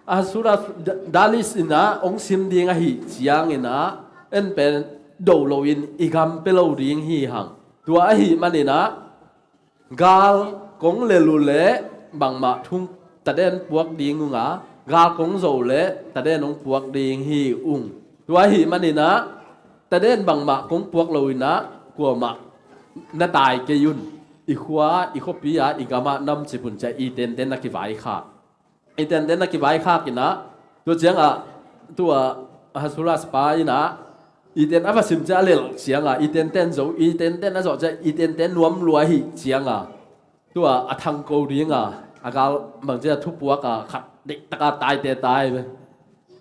Ahasuerus Da- Darius inah hong sim ding ahi cianginah en pen do loin i gam pia lo ding hi hang. Tua ahi maninah gal kong lel uh leh bangmah thung taden puak ding unga gal kong zo leh taden hong puak ding hi ung. Tua ahi maninah taden bangmah kong puak loinah kuamah na tai kei un. I khua i khuapi-a i gamah namcip un ciah i tenten na kivaikhak. I tenten na kivaikhak inah tua ciangah tua Ahasuerus pa inah i ten a va sim ciah a lelh ciangah i tenten zo i tenten a zawh ciah i tenten nuam lua hi ciangah tua a thangko dinga a gal bangcia thupuaka khat deihtaka taite tai ve.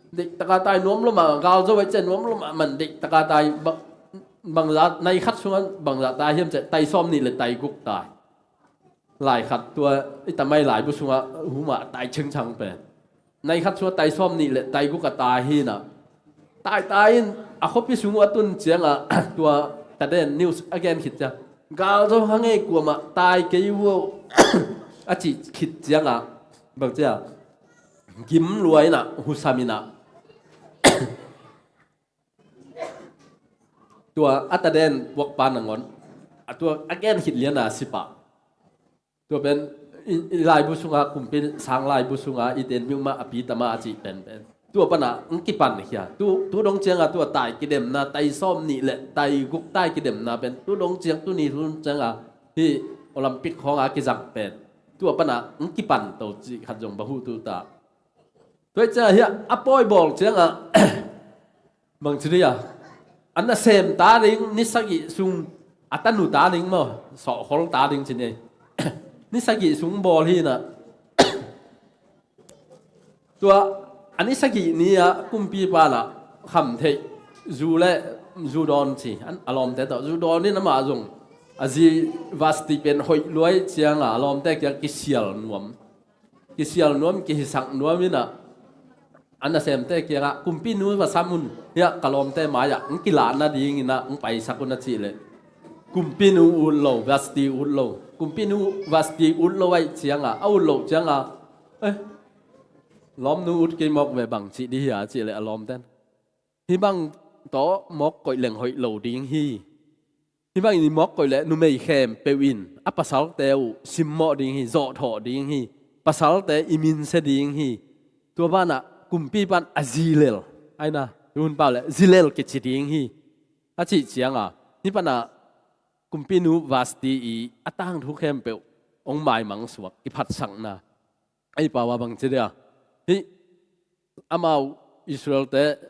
Deihtaka tai nuam lo mah, galzo ai ciah nuam lo mah man deihtaka tai bang, bangzah, nai khat sungah bangzah tai hiam ciah, tai sawm nih le tai guk tai. Lai khat tua i tamai laibu sungah humah tai chengchang pen. Nai khat sungah tai sawm nih le tai guk a tai hi inah. Tai tai in a khuapi sung uh a tun ciangah tua Taden news a gen khit ciang. Galzo hang ei kuamah tai kei uh a cih khit ciangah. Bang ciah. Gim lua inah, husam inah. Tua a Taden puakpa nangawn. A tua a gen khit liana sipah. Tua pen i, i laibu sungah, kumpi sang laibu sungah, i ten miumah a pi tama a cih pen pen. Tua panah, ng kipan khia. Tu, tu dong ciangah, tua tai kidemna, tai sawm nih le, tai guk tai kidemna pen. Tu dong ciang, tu ni tu dong ciangah, hi Olympic khawngah kizang pen. Tua panah, ng kipan to cih khat zong bahu tu ta. Tua ciah hiah a pawi bawl ciangah bang ci dih a, a nasem ta ding ni sagih sung, a tanu ta ding maw, sawhkhol ta ding ci ni. Ni sagih sung bawl hi inah. Tua a ni sagih ni-ah kumpipa lah kham theih zu le zu dawn ci, a lawmte tawh zu dawn in amah zong a zi Vasti pen hoih luai ciangah a lawmte kiang kisial nuam. Kisial nuam, kihisak nuam inah. A nasemte kiangah, kumpinu va sam un, hiah ka lawmte mai-ah, ng kilah nadinginah, ng paisak un a cih leh. Kumpinu ut lo, Vasti ut lo. Kumpinu Vasti ut lo ai ciangah, a ut lo ciangah. Eh, lawmnu ut kei mawk ve bang cih dih hia a cih leh a lawmten. Hih bang tawh mawk koih leng hoih lo ding hi. Hih bangin i mawk koih leh numei khempeuh in a pasalte uh simmawh ding hi, zawhthawh ding hi, pasalte i minsia ding hi. Tua banah kumpipa in a zilel, aina, tuhun pau leh zilel kici ding hi. A cih ciangah, hih panah kumpinu Vasti i a tangthu khempeuh hong maimang suak, kiphatsakna. Ei pau a bang ci dia. Hih amau Israelte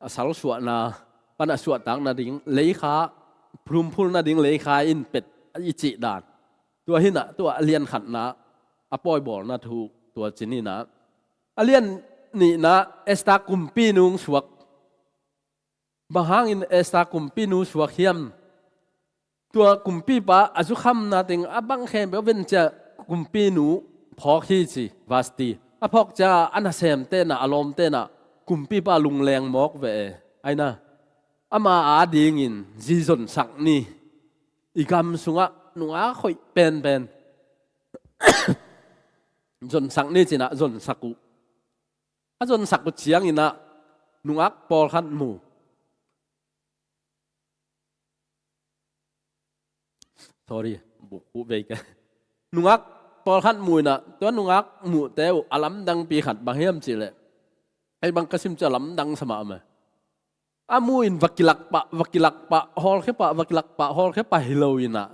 a salsuahna, pan a suahtak nading, leikha, phulumphul nading leikha in pet i cih dan. Tua hinah, tua a lian khatna, a pawibawlna thu, tua cin hinah. A lian nihna Esther kumpinu suak. Bang hangin Esther kumpinu suak hiam? Tua kumpipa a zukhamna teng a bang khempeuh ven ciah kumpinu phawk hi ci, Vasti. A phawk ciah a nasemte na, a lawmte na, kumpipa lungleng mawk ve e. Aina, ama adingin zi zonsak ni. I gam sungah nungak hoih penpen. Zonsak ni cinah zonsak uh. A zonsak uh cianginah nungak pawlkhat mu. Sorry, buk uh vei ka. Nungak pawlkhat mu inah, tua nungak muhte uh a lamdangpi khat bang hiam cihleh. Ei bang ka sim ciah lamdang sa mah mah. A mu in va kilak pah, va kilak pah, hawlkhia pah, va kilak pah, hawlkhia pah hi lo inah.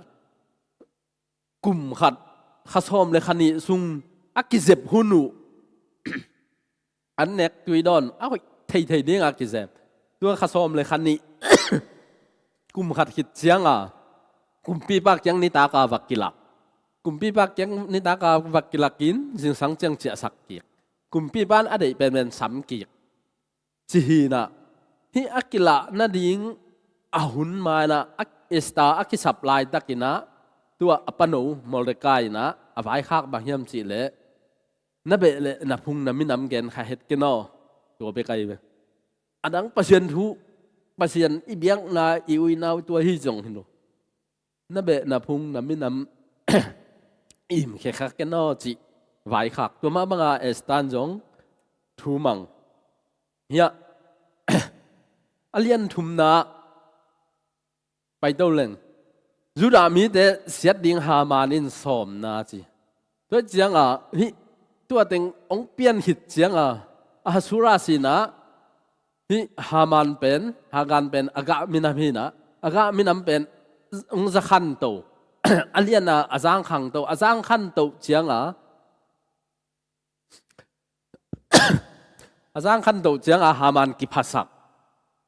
Kum khat, kha sawm le kha nih sung a kizep hun uh. An nek tui dawn, a hoih theithei dingah kizep. Tua kha sawm le kha nih. Kum khat khit cianga, kumpipa kiang nitaka va kilak. Kumpipa kiang nitaka va kilakin, zingsang ciang ciahsak kik. Kumpipa in a deih penpen sam kik. Ci hinah, hih a kilah nading a hun mainah, a Esther a kisap laitakinah, tua a pano Mordecai inah, a vaikhak bang hiam cihleh, na beh le na phung na minam gen kha het ken aw, tua bek ahi ve. A dang Pasian thu, Pasian i biakna, i uinau tua hi zong hi lo. Na beh na phung na minam im khekha ken aw cih vaikhak. Tua mah banga Esther in zong thu mang. Hiah, a lian thumna paito leng. Judah mite siat ding Haman in sawmna ci. Tua cianga, hih, tua teng hong pian khit cianga, Ahasuerus inah, hih Haman pen, Haman pen, Agag minam hinah, Agag minam pen, hong zakhan to. A liana, a zangkhang to, a zangkhan to cianga, a zangkhan to cianga Haman kiphatsak.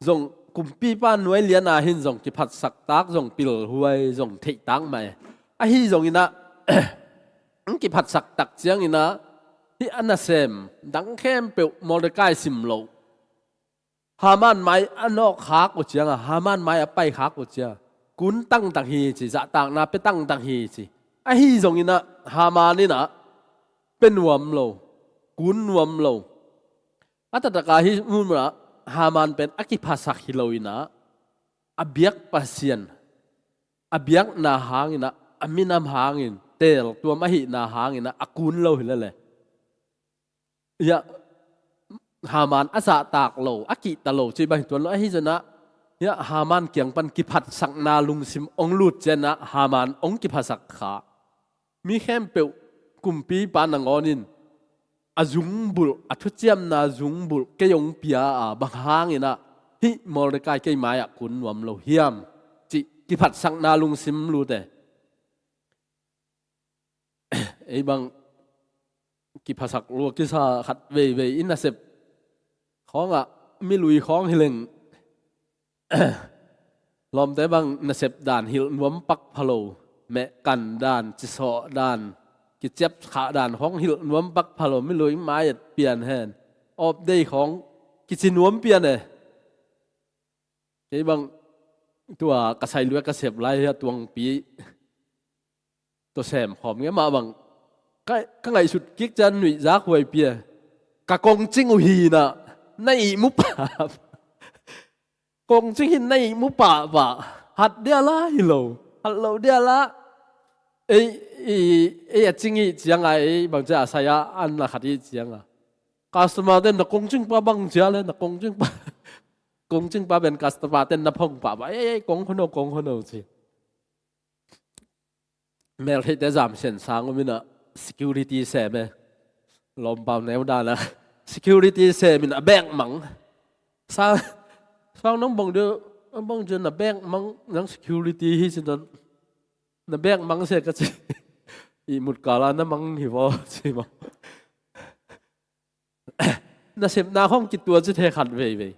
Zong kumpipa nuai liana hin zong kiphatsak tak, zong pilhuai, zong theihtak mai. Ahi zonginah, kiphatsak tak cianginah, hih a nasem, dang khempeuh Mordecai sim lo, Haman mai a nawk khak uh cianga, Haman mai a pai khak uh cianga, kun tangtang hi ci, zahtakna pia tangtang hi ci. Ahi zonginah Haman inah pia nuam lo, kun nuam lo. A taktak a hih munah Haman pen a kiphasak hi lo inah, a biak Pasian, a biakna hanginah, a minam hangin teeltuam ahihna hanginah a kun lo hi lele. Hiah Haman a zahtak lo, a kihta lo cih bang hi tuan lo. Ahi zonah hiah Haman kiang pan kiphatsakna lungsim ong lut cianah Haman ong kiphasak kha. Mi khempeuh kumpipa nangawnin a zungbulh, a thuciamna zungbulh kei ong pia a, bang hanginah hih Mordekai kei mai-ah kun nuam lo hiam cih kiphatsakna lungsim lute. Ei bang kiphasak lua kisa khat veivei i nasep khawngah, milui khawng hileng lawmte bang nasep dan hilh nuam pak pha lo, mehkan dan, cisawh dan, kiciapkhah dan khawng hilh nuam pak pha lo, milui mai-ah pian hen. Off day khawng kici nuam pian e. Kei bang tua ka sai lua ka sep lai hi a, tuangpi tua sem khawm nge mah bang ka, ka ngaihsut kik cian nuih zak huai pia. Ka kongcing uh hinah na ih mu pah. Kongcing hin na ih mu pahpah. Hat dia la hi lo, hat lo dia la. Ei, ei, ei a cing ih cianga ei bang cia a sai a an na khat ih cianga, customer ten na kongcing pa bang cia le, na kongcing pa, kongcing pa ben customer ten na phong pahpah. Ei, ei, kong hono, kong hono ci. Meltheihte zam sian sang um inah security sem e. Lawmpau neu danah security sem in a bek mang. Sang, sang nang bang dia, bang dia na bek mang, nang security hi ci, na bek mang se ka ci. Ih mut kala na mang hi vaw ci maw. Nasepna khawng kitua ci thei khat veivei.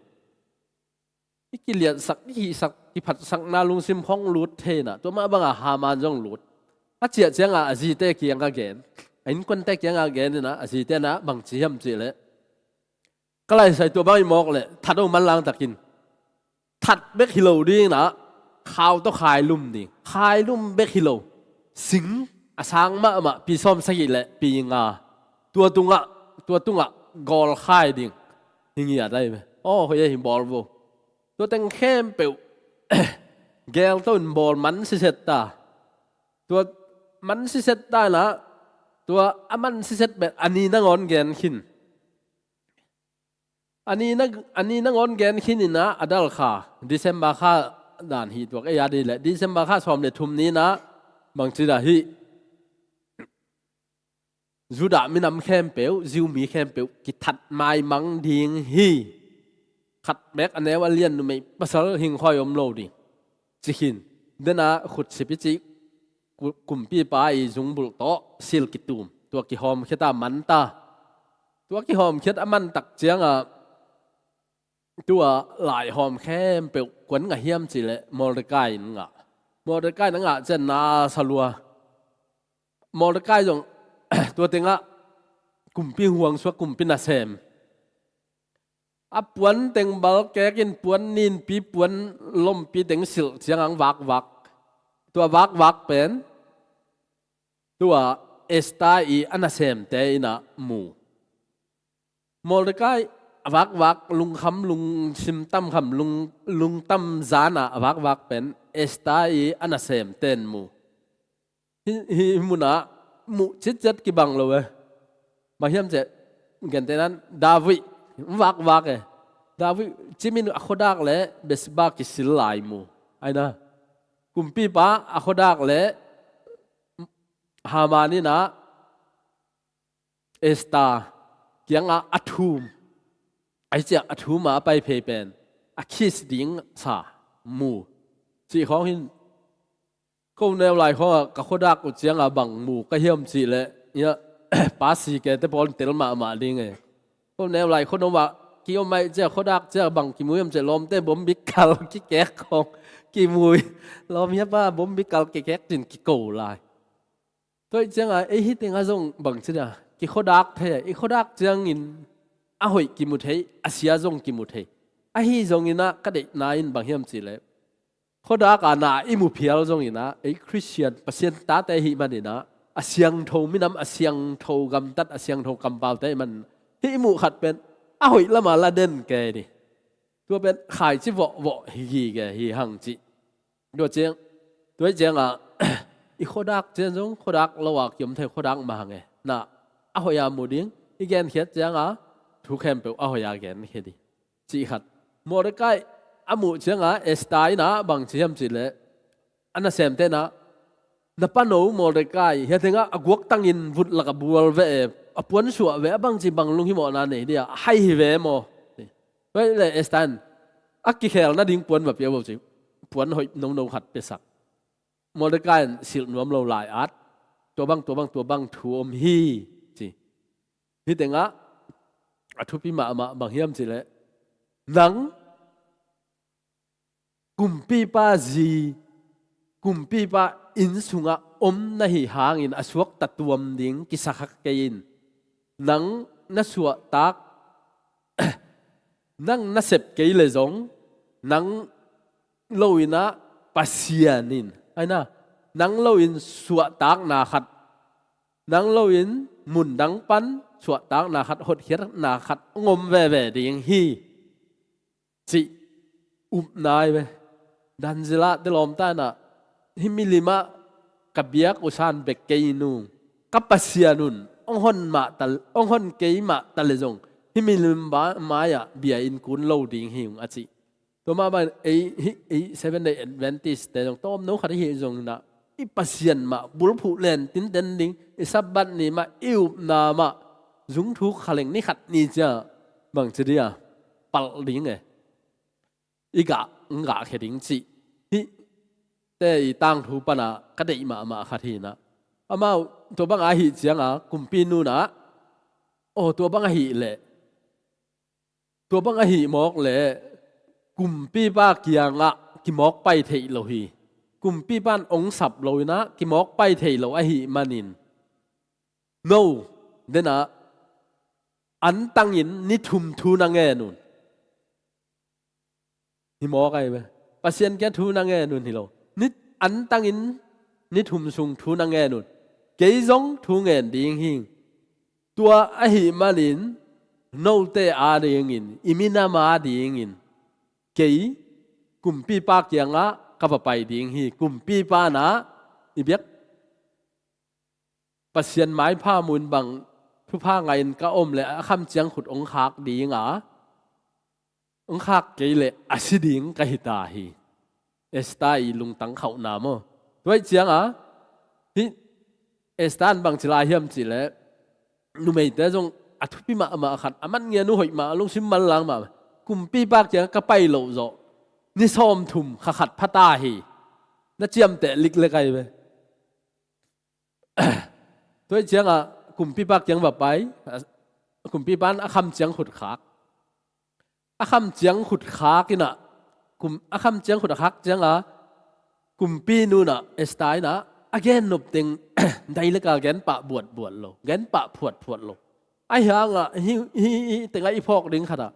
I kiliatsak, i hihsak, kiphatsakna lungsim khawng lut theinah, tua mah bangah Haman zong lut. A ciah ciangah a zite kiangah gen, a innkuante kiangah gen inah, a zite nah bang ci hiam cihleh, ka laisai tua bang i mawk leh that o manlang takin. That bek hi lo dinginah khau tawh khailum ding. Khailum bek hi lo, sing a sang mahmah pi sawm sagih le pi nga, tua tungah, tua tungah gawl khai ding. Hi ngiat ai ve. Aw, hoi e, hi bawl vo. Tua teng khempeuh gelto in bawl man siset ta. Tua man siset ta inah, tua a man siset pen a ni nangawn gen khin. A ni na, a ni nangawn gen khin inah a dal kha, December kha dan hi tuak ei a dih leh, December kha sawm le thum ni inah bangci dah hih Judah minam khempeuh, Jew mi khempeuh kithat maimang ding hi. Khat bek a neu a lian numei pasal hingkhawi om lo ding. Ci khin. Dena khutsip i cih ku-, kumpipa i zungbulh tawh sil kitum. Tua kihawmkhiat a man ta. Tua kihawmkhiat a man tak ciangah tua laihawm khempeuh kuan ngah hiam cihleh Mordekai in ngah. Mordekai in a ngah cian na sa lua. Mordekai zong tua tengah kumpi huang suak, kumpi nasem. A puan teng balkek in puan ninpi, puan lompi teng silh ciangah vakvak. Tua vakvak pen tua Esther i a nasemte inah mu. Mordekai a vakvak, lungkham lungsim tamkham lung, lungtam zanah a vakvak pen Esther i a nasemte in mu. Hih, hih munah muh citciat kibang lo e. Bang hiam ciah, gentehnan David vakvak e. David cimin a khuadak le Bathsheba kisil lai mu. Aina kumpipa a khuadak le Haman inah Esther kiangah a thum, a hi ciah a thum a a pai phei pen a kiss ding sa mu. Cih khawng hin ko neu lai khawngah ka khuadak uh ciangah bang mu ka hiam cihleh, ia, pa sikete pawl in tel mahmah ding e. Ko neu lai khuano ah kiom ai ciah khuadak ciah bang kimu hiam ciah, lawmte bombikal kikek khawng kimu hi. Lawm hiapa bombikal kikek cin kiko lai. Tua ih ciangah ei hih tengah zong bangci dah kikhuadak thei a, i khuadak ciangin a hoih kimu thei, a sia zong kimu thei. Ahi zongin ah ka deihna in bang hiam cihleh, khuadak a na i mu phial zongin ah, ei Khristian Pasian tate ahih manin ah, a siangtho minam, a siangtho gamtat, a siangtho kampaute ahih manin, hih i muh khat pen a hoih lamah la den kei ni. Tua pen khaici vawhvawh hi gige hi hang cih. Tua ciang, tua ciangah i khuadak ciang zong khuadak lo a kiom thei, khuadak mah hang e. Na a hoih a mu ding, i genkhiat ciangah thu khempeuh a hoih a genkhia ding cih khat. Mordekai a muh ciangah Esther in ah bang ci hiam cihleh, a nasemte in ah, "Na pano Mordekai, hia tengah a guaktangin vut lak a bual ve e, a puan suah ve, a bangci bang lunghimawhna nei dia, a hai hi ve maw?" Tua le Esther in a kikhel nading puan va pia bo ci, puan hoih nono khat piasak. Mordekai in silh nuam lo lai-at, "Tua bang, tua bang, tua bang thu om hi," ci. Hih tengah a thupi mahmah bang hiam cihleh, nang kumpipa zi, kumpipa inn sungah om na hi hangin a suakta tuam ding kisakha kei in. Nang na suahtak, nang na sep kei le zong, nang lo-in ah Pasian in, ai na, nang lo-in suahtakna khat, nang lo-in mundang pan suahtakna khat, hotkhiatna khat hong om veve ding hi, cih upna hi ve. Daniel te lawmta in ah, "Hih milim ah ka biak uh san bek kei nung, ka Pasian un hong hon mah ta, hong hon kei mah ta le zong, hih milim ba-, mai-ah bia in kun lo ding hi ung," a ci. Tua mah bang ei, hih, ei Seven Day Adventist te zong tawmno khat ihi zongin ah, i Pasian mah bulphuh len tinten ding, i Sabbath ni mah, i upna mah zungthuk khaleng ni khat ni ciang bangci dia palh ding e. I gah, i gahkhia ding cih. Hih te i tangthu pan ah ka deih mahmah khat hi in ah, amau tua bang ahih ciangah kumpinu in ah, "Aw, tua bang ahih leh, tua bang ahih mawk leh kumpipa kiangah kimawk pai theih lo hi. Kumpipa in hong sap lo-in ah kimawk pai theih lo ahih manin, no, den ah antangin ni thum thu na ngen un." Hi mawk ahi ve. Pasian kiang thu na ngen un hi lo. Ni, antangin ni thum sung thu na ngen un. Kei zong thu ngen ding hi. Tua ahih manin note adingin, i minam adingin, kei kumpipa kiangah ka va pai ding hi. Kumpipa in ah i biak Pasian maipha mun bang thupha ngah in ka om leh a khamciang khut hong khak ding a, hong khak kei leh a si ding ka hi ta hi. Esther i lungtang khauhna maw. Tua ahih ciangah, hih Esther in bang ci lai hiam cihleh, numeite zong a thupi mahmah khat, a man ngiat uh hoih mah, a lungsim manlang mah, kumpipa kiangah ka pai loh zawh ni sawmthum kha khat pha ta hi. Na ciamteh liklek ahi ve. Tua ahih ciangah kumpipa kiang va pai, kumpipa in a khamciang khut khak. A khamciang khut khak in ah, kum, a khamciang khut a khak ciangah, kumpinu in ah, Esther in ah, a gennop teng, dailek a gen pah buatbuat lo, gen pah phuatphuat lo. Ahi hangah, hih, hih, hih tengah i phawk ding khat ah,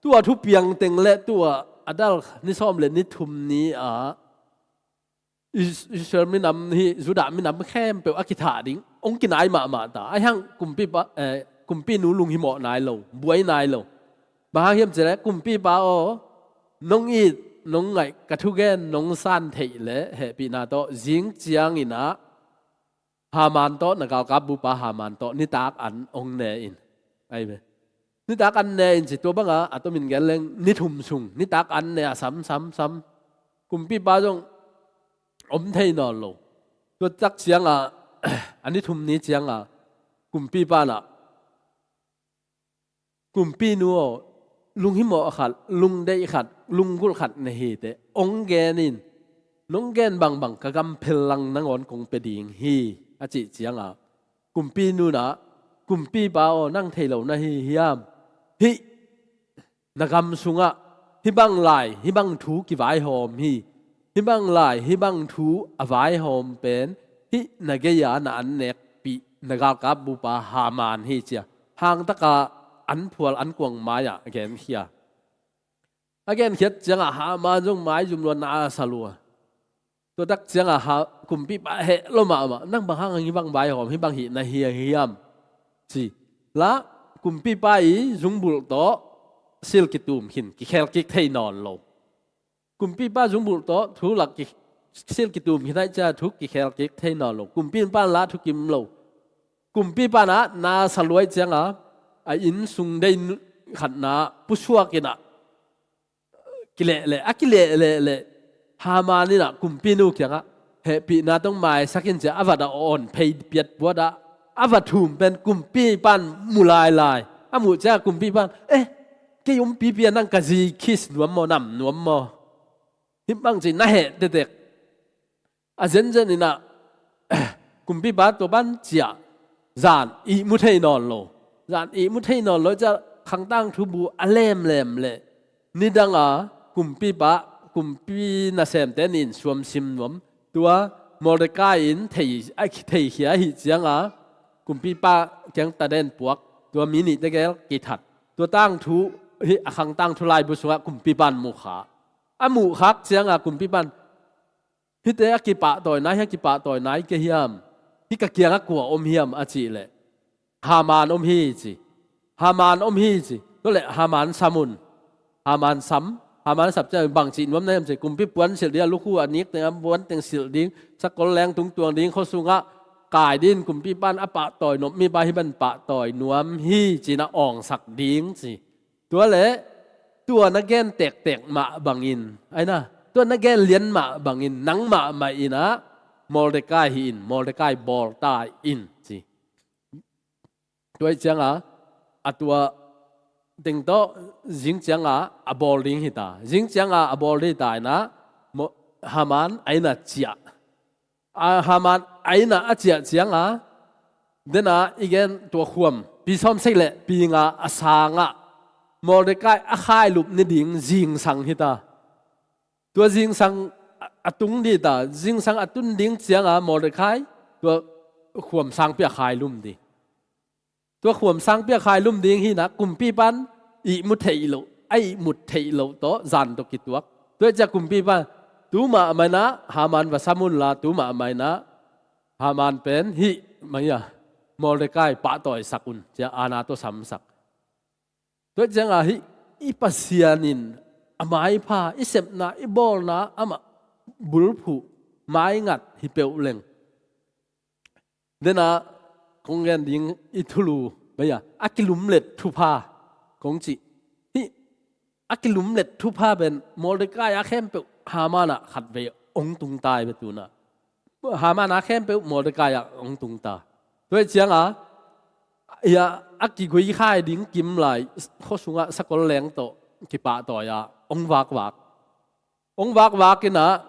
tua thupiang teng le tua a dal ni sawm le ni thum ni ah, Is-, Israel minam hi, Judah minam khempeuh a kithah ding hong kinai mahmah ta. Ahi hang kumpipa, eh, kumpinu lunghimawh nai lo, buai nai lo. Bang hang hiam cihleh, kumpipa aw, nong it, nong ngaih, ka thugen nong san theih leh hehpihna tawh zing ciangin ah Haman tawh, na galkap bupa Haman tawh nitak an hong ne in. Ahi ve. Nitak an ne in ci, tua bangah a tomin gen leng ni thum sung nitak an ne a sam, sam, sam. Kumpipa zong om thei nawn lo. Tua tak ciangah, a ni thum ni ciangah, kumpipa in ah, kumpinu aw, lunghimawh khat, lungdeih khat, lunggulh khat na hi teh, hong gen in, nong gen bangbang ka gam phellang nangawn kong pia ding hi, a cih ciangah, kumpinu in ah, kumpipa aw, nang thei lo na hi hiam? Hih na gam sungah hih bang lai, hih bang thu kivaihawm hi. Hih bang lai, hih bang thu a vaihawm pen hih na gei-a na annekpih, na galkap bupa Haman hi, ci-a hangtaka anphual ankuang mai-ah genkhia. A genkhiat ciangah Haman zong maizum lua, na sa lua. Tua tak ciangah ha, kumpipa heh lo mahmah, nang bang hang hih bang vaihawm, hih bang hih na hi hiam, ci. La kumpipa i zungbulh tawh sil kitum khin, kikhel kik thei nawn lo. Kumpipa zungbulh tawh thu lak ki, sil kitum khin ahih ciangah thu kikhel kik thei nawn lo. Kumpipa in la thukim lo. Kumpipa in ah na sa lua ahih ciangah a inn sung dei khatna pusuak in ah kilehleh, a kilehleh leh Haman in ah kumpinu kiangah hehpihna tawh maisak in ci-a a vat a awn phei piat puat ah a va thum pen kumpipa in mu lailai. A muh ciangah kumpipa in, "Eh, kei umpipi a nang ka zi kiss nuam maw, nam nuam maw? Hih bang ci na heh tektek." A zenzen in ah kumpipa tua pan ciah, zan ihmu thei nawn lo. Zan ihmu thei nawn lo ciah khangtang thubu a lemlem leh nidang a kumpipa, kumpi nasemte nih in suamsim nuam. Tua Mordekai in thei, a theikhia ahih ciangah kumpipa kiang taden puak, tua mi nihte gel kithat. Tua tangthu hih a khangtang thu laibu sungah kumpipa in muhkha. A muhkhak ciangah kumpipa in, "Hihte a kipahtawi nai, hih a kipahtawi nai kei hiam? Hih ka kiangah kua om hiam?" a cih leh, "Haman om hi," ci. "Haman om hi," ci. Tua leh Haman sam un. Haman sam, Haman sam ciang bang cih nuam na hiam ci. "Kumpi puan silh ding, a lukhu a nik teng a puan teng silh ding, sakol leng tung tuang ding, khua sungah kai ding, kumpipa in a pahtawi nop mipa hih bang pahtawi nuam hi," ci-in a awngsak ding ci. Tua leh tua na gen tektek mah bangin, aina, tua na gen lian mah bangin nang mahmah in ah Mordekai hih in, Mordekai bawl ta in ci. Tua ahih ciangah a tua teng tawh zing ciangah a bawl ding hi ta. Zing ciangah a bawl ding hi ta in ah Mo-, Haman a inn ah ciah. A Haman a inn ah a ciah ciangah, den a i gen tua khuam, pi sawmsagih leh pi nga a sangah Mordekai a khailup ni ding zingsang hi ta. Tua zingsang a, a tung ding ta, zingsang a tun ding ciangah Mordekai tua khuam sangpi a khailum ding. Tua khuam sangpi a khailum ding hi in ah kumpipa in ihmu theih loh, a ihmut theih loh tawh zan tawh kituak. Tua ahih ciang kumpipa in, "Tu mahmah in ah Haman va sam un la, tu mahmah in ah Haman pen hih mah hi a, Mordekai pahtawisak un," ci-a aana tawh samsak. Tua ahih ciangah hih i Pasian in a maipha, i sepna, i bawlna amah bulphuh, maingat hi peuh leng, den a kong gen ding i thulu, maya, a kilumlet thupha kong cih. Hih a kilumlet thupha pen Mordekai a khempeuh Haman ah khatvei hong tung ta hi ve tu-in ah. Haman a khempeuh Mordekai ah hong tung ta. Tua ahih ciangah, ia, a kiguikhai ding kim lai, khua sungah sakol leng tawh kipahtawi a hong vakvak. Hong vakvak in ah,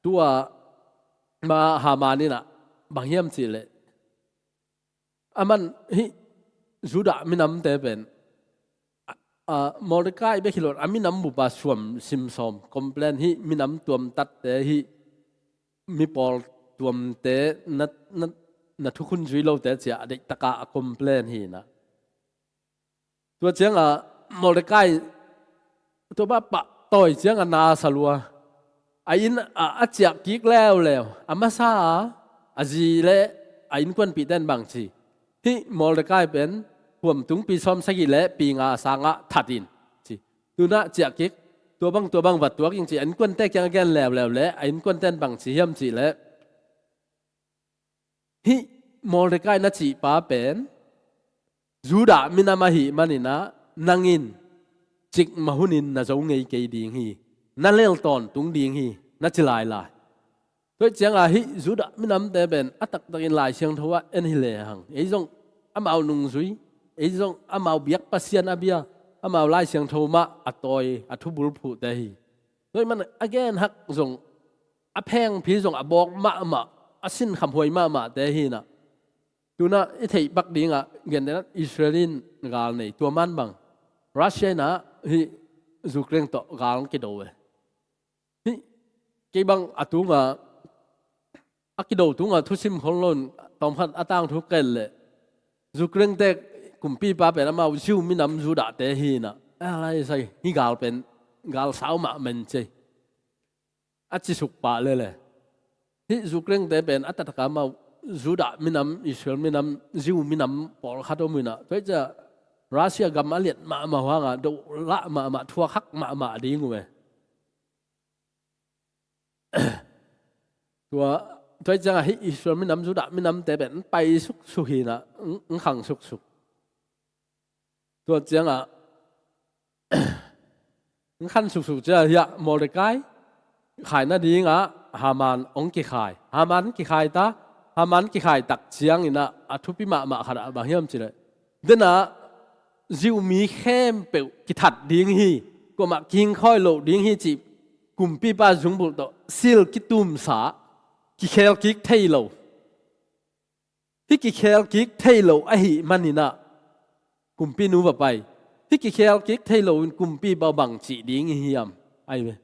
tua mah Haman in ah bang hiam cih leh, aman hih Judah minamte pen, a, a, Mordekai bek hi lo, a minam bup a suam simsawm, complain, hih minam tuamtatte, hih mipawl tuamte, na, na, na thukhun zui lote ci-a a deihtak a a complain hi in ah. Tua ciangah Mordekai tua bang pahtawi ciangah na sa lua. A inn ah a ciah kik leuleu, a masa a, a zi leh a innkuanpihte in bang ci, "Hih Mordekai pen khuam tung pi sawmsagih leh pi nga a sangah that in," ci. Tu-in ah ciah kik, tua bang, tua bang va tuak ing ci, a innkuante kiang a gen leuleu leh a innkuante in bang ci hiam cih leh, "Hih Mordekai na cihpa pen Judah minam ahih manin ah nang in cikmah hunin na zo ngei kei ding hi, na lel tawntung ding hi," na ci lailai. Tua ahih ciangah hih Judah minamte pen a taktakin Lai Siangtho ah en hi lehang, ei zong amau nungzui, ei zong amau biak Pasian a bia, amau Lai Siangtho mah a tawi, a thubulphuhte hi. Tua ahih manin a genhak zong, a phengphi zong, a bawk mahmah, a sinkhamhuai mahmahte hi in ah. Tu-in ah i theihpak dingah, gentehna Israel in gal nei, tua man bang Russia in ah hih Ukraine tawh gal kido ve. Hih, kei bang a tungah, a kido tungah thusim khol loin, tawmkhat a tangthu ken leh, Ukraine te kumpipa pen amau Jew minam Judahte hi in ah, a lai sai, hih gal pen galsau mahmah in cei. A cisuk pah lele. Hih Ukraine-te pen a taktak a amau Judah minam, Israel minam, Jew minam pawlkhat om uh inah, tua hi ciah Russia gam a liat mahmah uh hangah dohlah mahmah, thuak hak mahmah ding uh e. Tua, tua hi ciangah hih Israel minam, Judah minamte pen pai suksuk hi inah, ng, ng khang suksuk. Tua ciangah ng khan suksuk ciah hiah Mordecai khai nadingah Haman hong kikhai. Haman kikhai ta, Haman kikhai tak cianginah a thupi mahmah khat ah bang hiam cileh, denah Jew mi khempeuh kithat ding hi, kuamah kingkhawi loh ding hi cih kumpipa zungbulh tawh sil kitumsa, kikhel kik thei lo. Hih kikhel kik thei lo ahih maninah kumpinu va pai. Hih kikhel kik thei lo in kumpipa bang cih ding hi hiam? Ai ve.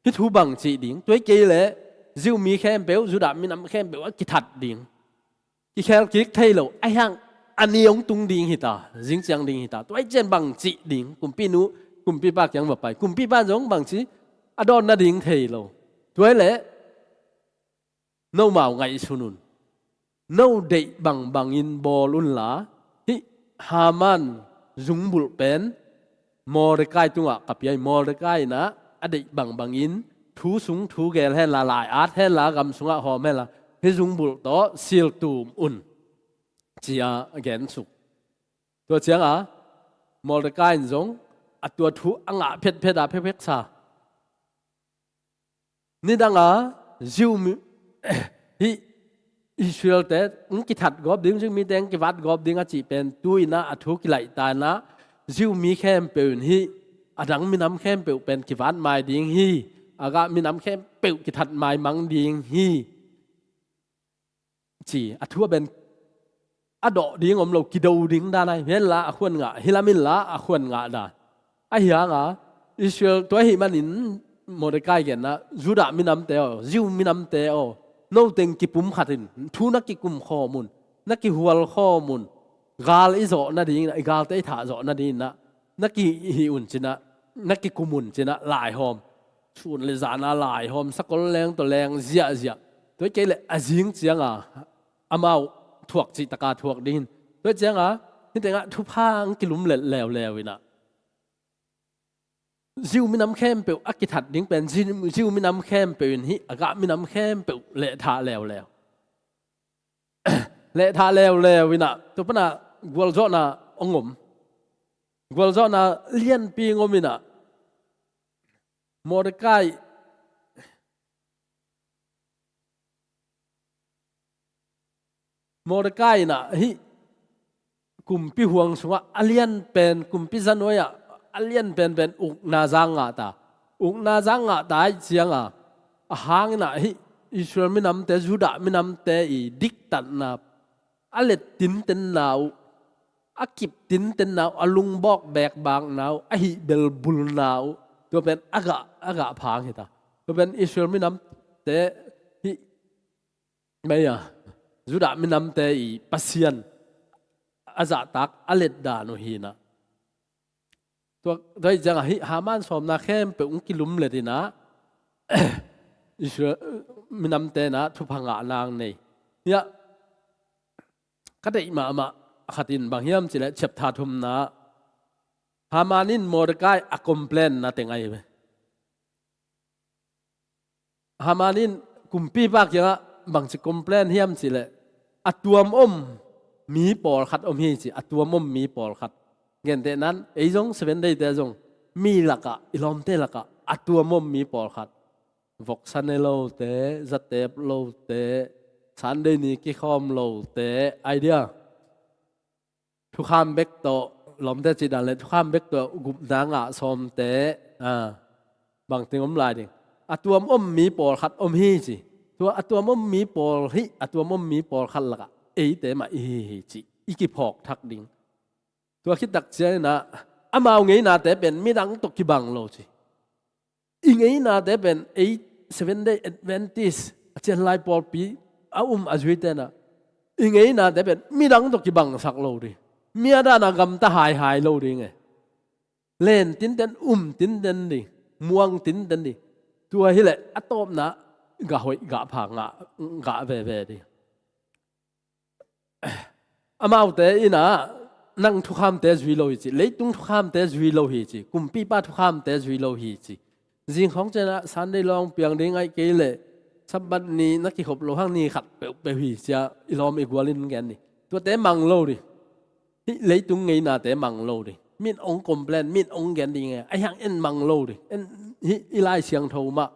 Hih thu bang cih ding? Tua hi kei leh Jew mi khempeuh, Judah minam khempeuh a kithat ding. Kikhel kik thei lo, ahi hang a ni hong tung ding hi ta, zing ciang ding hi ta. Tua hi ciang bang cih ding? Kumpinu, kumpipa kiang va pai. Kumpipa zong bang ci, a dawn nading thei lo. Tua hi leh nomau ngaihsun un. No deih bangbangin bawl unla, hih Haman zungbulh pen Mordecai tungah ka pia hi. Mordecai inah a deih bangbangin thu sung thu geel henla, lai-at henla, gam sungah hawm henla, hih zungbulh tawh siltum un, ci-a a gensuk. Tua ciangah Mordecai in zong a tua thu a ngah phetphet a phekpheksa. Nidanga Jew mi, hih Israel-te ng kithat gawp ding, Jew mite ng kivat gawp ding a cih pen tu-inah a thu kilaihtanah Jew mi khempeuh in hih a dang minam khempeuh pen kivat mai ding hi, a gah minam khempeuh kithat maimang ding hi, ci a thu a ben a dawh ding om lo, kido ding dan ahi henla a khuan ngah, hi lam inla a khuan ngah dan. Ahi hanga Israel tua ahih manin Mordecai genna, Judah minamte aw, Jew minamte aw, noteng kipum khatin thu na kikum khawm un, na kihual khawm un, gal i zawh nadinginah, i galte i thah zawh nadinginah na kihih un cinah, na kikum un cinah laihawm. Sun le zana laihawm, sakol leng tawh leng ziahziah. Tua hi kei leh a zing cianga amau thuak cihtaka thuak dingin. Tua hi cianga hih tengah thupha ang kilumlet leuleu inah, Jew minam khempeuh a kithat ding pen Jew, Jew minam khempeuh in hih a gah minam khempeuh lehthah leuleu. Lehthah leuleu inah tua panah gualzawhna hong om. Gualzawhna lianpi hong om inah Mordecai, Mordecai inah hih kumpi huang sungah a lianpen, kumpi zanuai-ah a lianpenpen ukna zang ngahta. Ukna zang ngahta ahih cianga a hanginah hih Israel minamte, Judah minamte i diktatna, a let tintenna uh, a kip tintenna uh, a lungbawk bekbakna uh, a hih belbulna uh, tua pen a gah, a gah phang hita. Tua pen Israel minamte hih maya Judah minamte i Pasian a zahtak a letdan uh hinah. Tua, tua hi ciangah hih Haman sawmna khempeuh hong kilumlet inah Israel minamte inah thupha ngah nang nei. Hiah ka deih mahmah khatin bang hiam cileh chapter thumna Haman in Mordecai a complain-na teng ahi ve. Haman in kumpipa kiangah bangci complain hiam cileh, a tuam om mi pawlkhat om hi ci, a tuam om mi pawlkhat. Gentehnan ei zong Seven Day-te zong mi lakah, i lawmte lakah a tuam om mi pawlkhat. Voksa ne lote, zatep lote, Sunday ni kikhawm lote, idea. Thukham bek tawh, lawmte cih dan le thukham bek tawh gupna ngah sawmte, a, bangteng om lai ding. A tuam om mi pawlkhat om hi ci. Tua a tuam om mi pawl hih, a tuam om mi pawlkhat lakah eite mah i hi hi ci. I kiphawk thak ding. Tua khittak cianginah amau ngeinate pen midang tawh kibang lo ci. I ngeinate pen ei Seven Day Adventist a cianlai pawlpi a um a zui tenah i ngeinate pen midang tawh kibangsak lo ding. Mi a dana gamta haihai lo ding e. Len tinten, um tinten ding. Muang tinten dih. Tua hileh a tawpna gah hoih gah pha ngah, gah veve dih. Amaute in ah nang thukhamte zui lo hi ci, leitung thukhamte zui lo hi ci, kumpipa thukhamte zui lo hi ci. Zing khawng ciangin ah Sunday lawng piang ding ahih kei leh Sabbath ni na kikhop loh hang ni khat peuhpeuh hi ci-a i lawm i gual in gen dih. Tuate mang lo dih. Hih leitung ngeinate mang lo dih. Min ong complain, min ong gen dih nge. Ahi hang en mang lo dih. En hih i Lai Siangtho mah,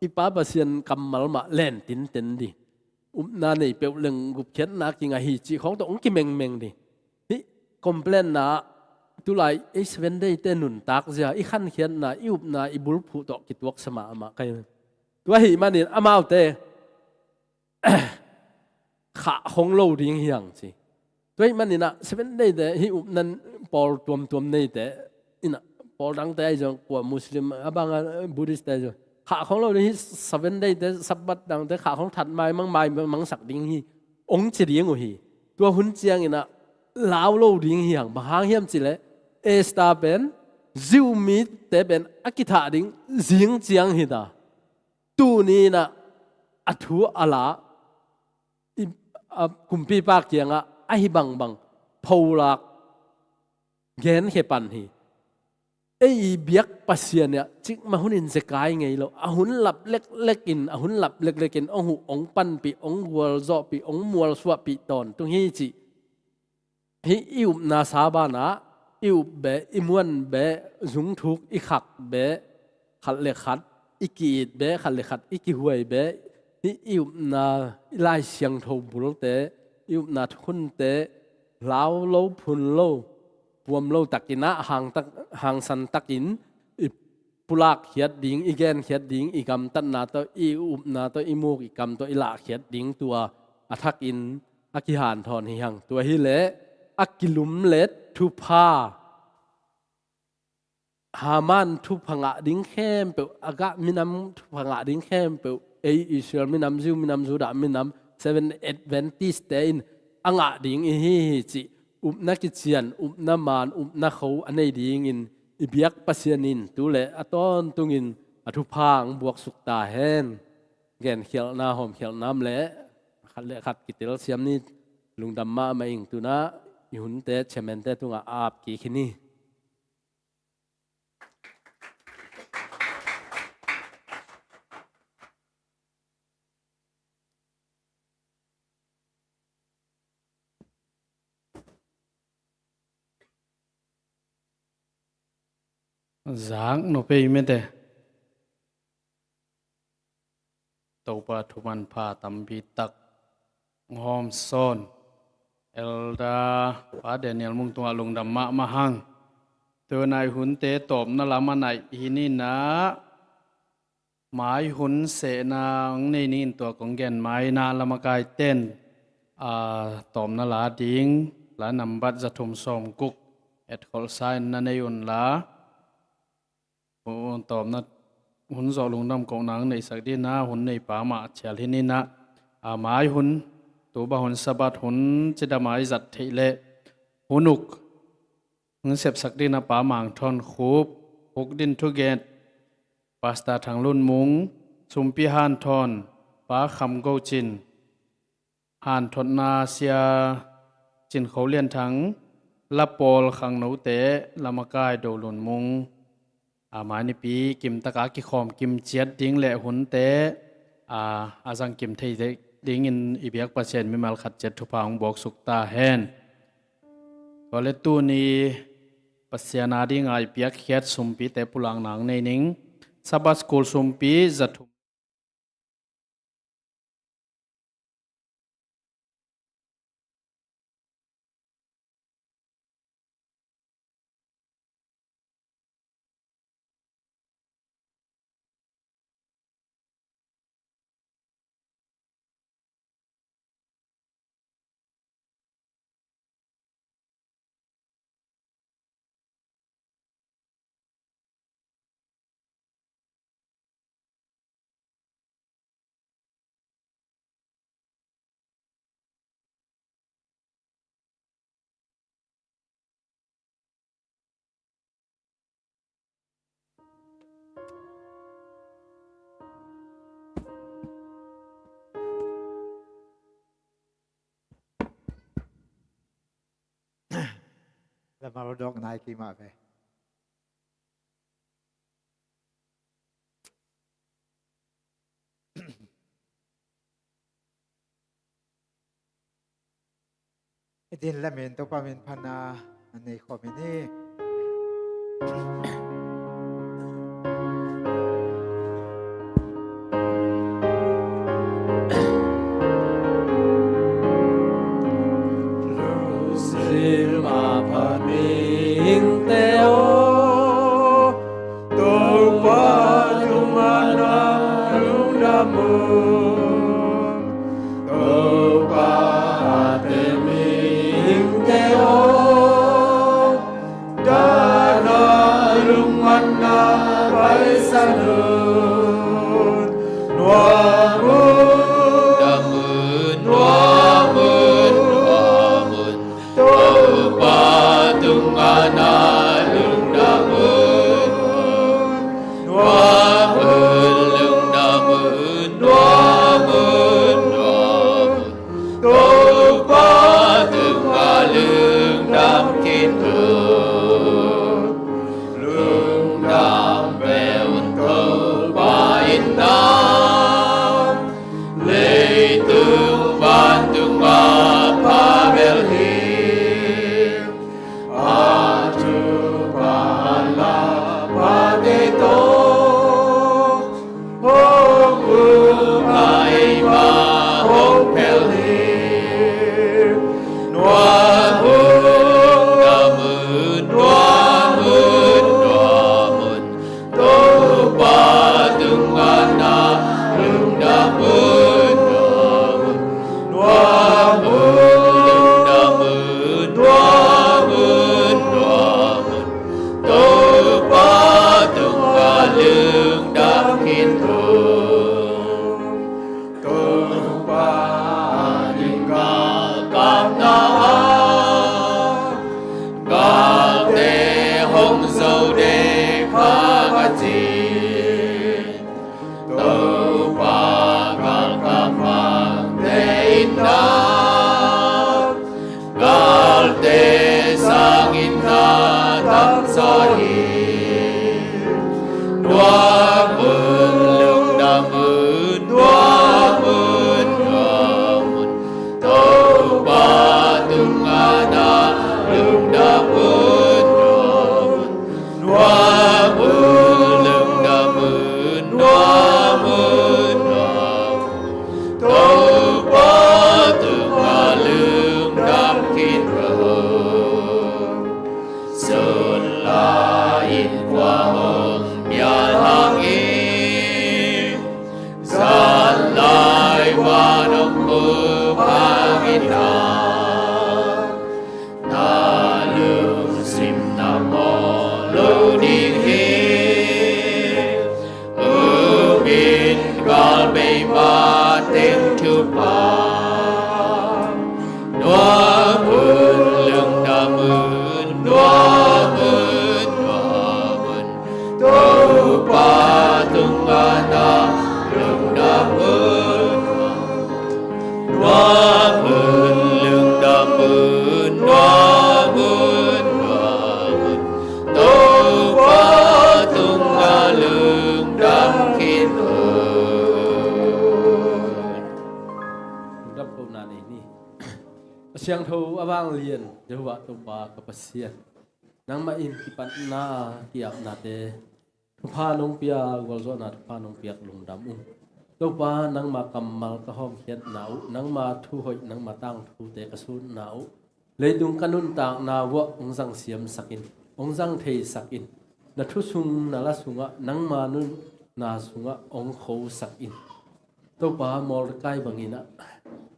i Pa Pasian kammal mah len tinten dih. Upna nei peuh leng gupkhiatna kingah hi cih khawng tawh hong kimengmeng dih. Hih complain-na ah tulai ei Seven Day-te nuntak zia, i khankhiatna, i upna, i bulphuh tawh kituaksa mahmah ka hi. Tua ahih manin amaute khah khong lo ding hi hang ci. Tua ahih manin ah Seven Day-te hih upna pawl tuamtuam neite in ah, pawl dangte ahi zong, kua Muslim a bang a, Buddhist-te ahi zong, khah khong lo ding hi. Seven Day-te, Sabbath dangte khah khong that maimang, maimangsak ding hi, ong ci ding uh hi. Tua hun ciangin ah lau lo ding hi hang. Bang hang hiam cih leh Easter pen Jew mite pen a kithah ding zing ciang hi ta. Tuni in ah a thu a la, i, a, kumpipa kiangah ahi bangbang pholak genkhia pan hi. Ei i biak Pasian ah cikmah hunin zekai ngei lo. A hun lap leklek in, a hun lap leklek in ong huh, ong panpih, ong gualzawhpih, ong mualsuahpih tawntung hi cih. Hih i upna sa banah, i up beh, i muan beh, zungthuk i khak beh, khat le khat i ki-it beh, khat le khat i kihuai beh, hih i upna, i Lai Siangtho bulte, i upna thukhunte lau lo, phun lo, puam lo takin ah hangtak, hangsan takin i pulak khiat ding, i gen khiat ding, i gamtatna tawh, i upna tawh, i muk i kam tawh i lah khiat ding tua a thakin a kihanthawn hi hang. Tua hileh a kilumlet thupha, Haman thupha ngah ding khempeuh, Agag minam thupha ngah ding khempeuh, ei Israel minam, Jew minam, Judah minam, Seven Adventist-te in a ngah ding i hi hi cih upna kician, upna maan, upna kho a nei dingin i biak Pasian in tu le a tawntungin a thupha hong buaksuk ta hen. Genkhialhna, hawmkhialhna om leh khat le khat kitel siam ni. Lungdam mahmah ing. Tu-in ah i hunte chairman-te tungah a ap kik hi ni. Zak nop ei mete. Topa thu manpha tampi tak hong hawm sawn. Elder Pa Daniel Mung tungah lungdam mahmah hang. Tu-in ah i hunte tawpna lam a naih hi ni-in ah, mai hun sehna hong nei ning in tua kong gen mai-in ah lamakaite'n, a, tawpna la ding, la nambat za thum sawmguk etkholhsa in na nei un la. Hun tawpna, hun zawh lungdam kohna hong neihsak dingin ah hun neipa mah cial hi ni-in ah, a, mai hun, tu bang hun Sabbath hun cidam a i zat theih leh hun uk hong sepsak dingin ah Pa Mang Thawn Khup, huk ding thugen Pastor Thang Lun Mung, sumpi hanthawn Pa Kham Go Cin, hanthotna Sia Cin Kho Lian Thang, la pawl khangnote, lamakai Do Lun Mung, a, mai nipi kimtaka kikhawm kim ciat ding le hunte, a, a zang kim thei dingin i biak Pasian mimal khat ciat thupha hong buaksuk ta hen. Tua le tuni Pasian a dinga i piakkhiat sumpite pulakna hong nei ning. Sabbath School sumpi za thum. Samal dok nai ki mah ve. I din le min Topa min phan a, an nei khawm in hi. Lungsim a phat mihingte aw, Topa tungah na lungdam un. Topa a teel mihingte aw, dan a lungmanna paisan un. Nuam un, nuam un, nuam un, nuam un. Topa tungah na lungdam un. Nuam un, lungdam un, nuam un, nuam un. Topa tungah lungdam khin un. Lungdam peuh un Topa in na, leitung vantung a pha bel hi. A thupha a la phate tawh hong um a, eima hong phel hi. Nuam un, nuam un, nuam un, nuam un. Topa tungah na lungdam un. Nuam un, lungdam un, nuam un, nuam un. Topa tungah lungdam khin un. Topa ading galkapna ah galte hong zo dek kha a ci. Topa galkap mangte in na, galte sangin na tamzaw hi. Nuam un, lungdam un, nuam un, nuam un. Topa tungah na lungdam un, nuam un. Nuam un, lungdam un, nuam un, nuam un. Topa tungah lungdam khin un. Sun lai in khua hong pial hangin, zan lai van hong khup hangin na, na lungsim na mawh lo ding hi. Um in galbeima teng thupha. Nuam un, lungdam un, nuam un, nuam un. Topa tungah na lungdam un. Nuam un, lungdam un, nuam un, nuam un. Topa tungah lungdam khin un. Lungdam kohna nei ni. A siangtho a vanglian Jehovah Topa ka Pasian, nangmah in kipatna a ki-apnate thupha nong pia, gualzawhna thupha nong piak lungdam ung. Topa, nangma kammal ka hawmkhiatna uh, nangma thu hoih, nangma tangthute ka sutna uh, leitung ka nuntakna uah hong zang siamsak in, hong zang theisak in. Na thu sung, na la sungah, nangma nunna sungah hong khosak in. Topa, Mordekai bangin ah,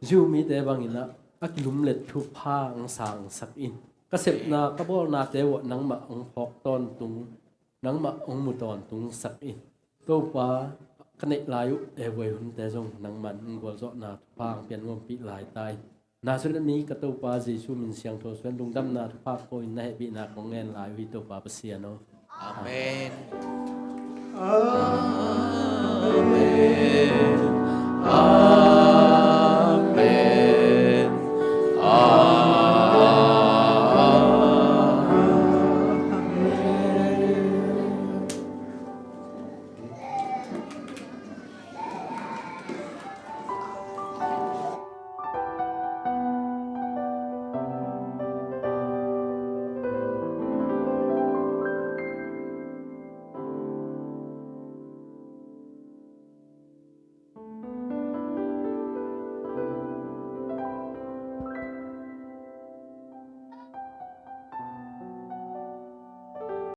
Jew mite bangin ah, a kilumlet thupha hong sangsak in. Ka sepna, ka bawlnate uah nangmah hong phawk tawntung, nangmah hong mu tawntungsak in. Topa, ka neih lai uh, e, voi hunte zong nangman hong gualzawhna thupha hong pian nuampih lai ta in. Nazareth mi ka Topa Jesu min siangtho suan lungdamna thupha ko in na hehpihna kong ngen lai uh hi, Topa Pasian aw. Amen. Amen.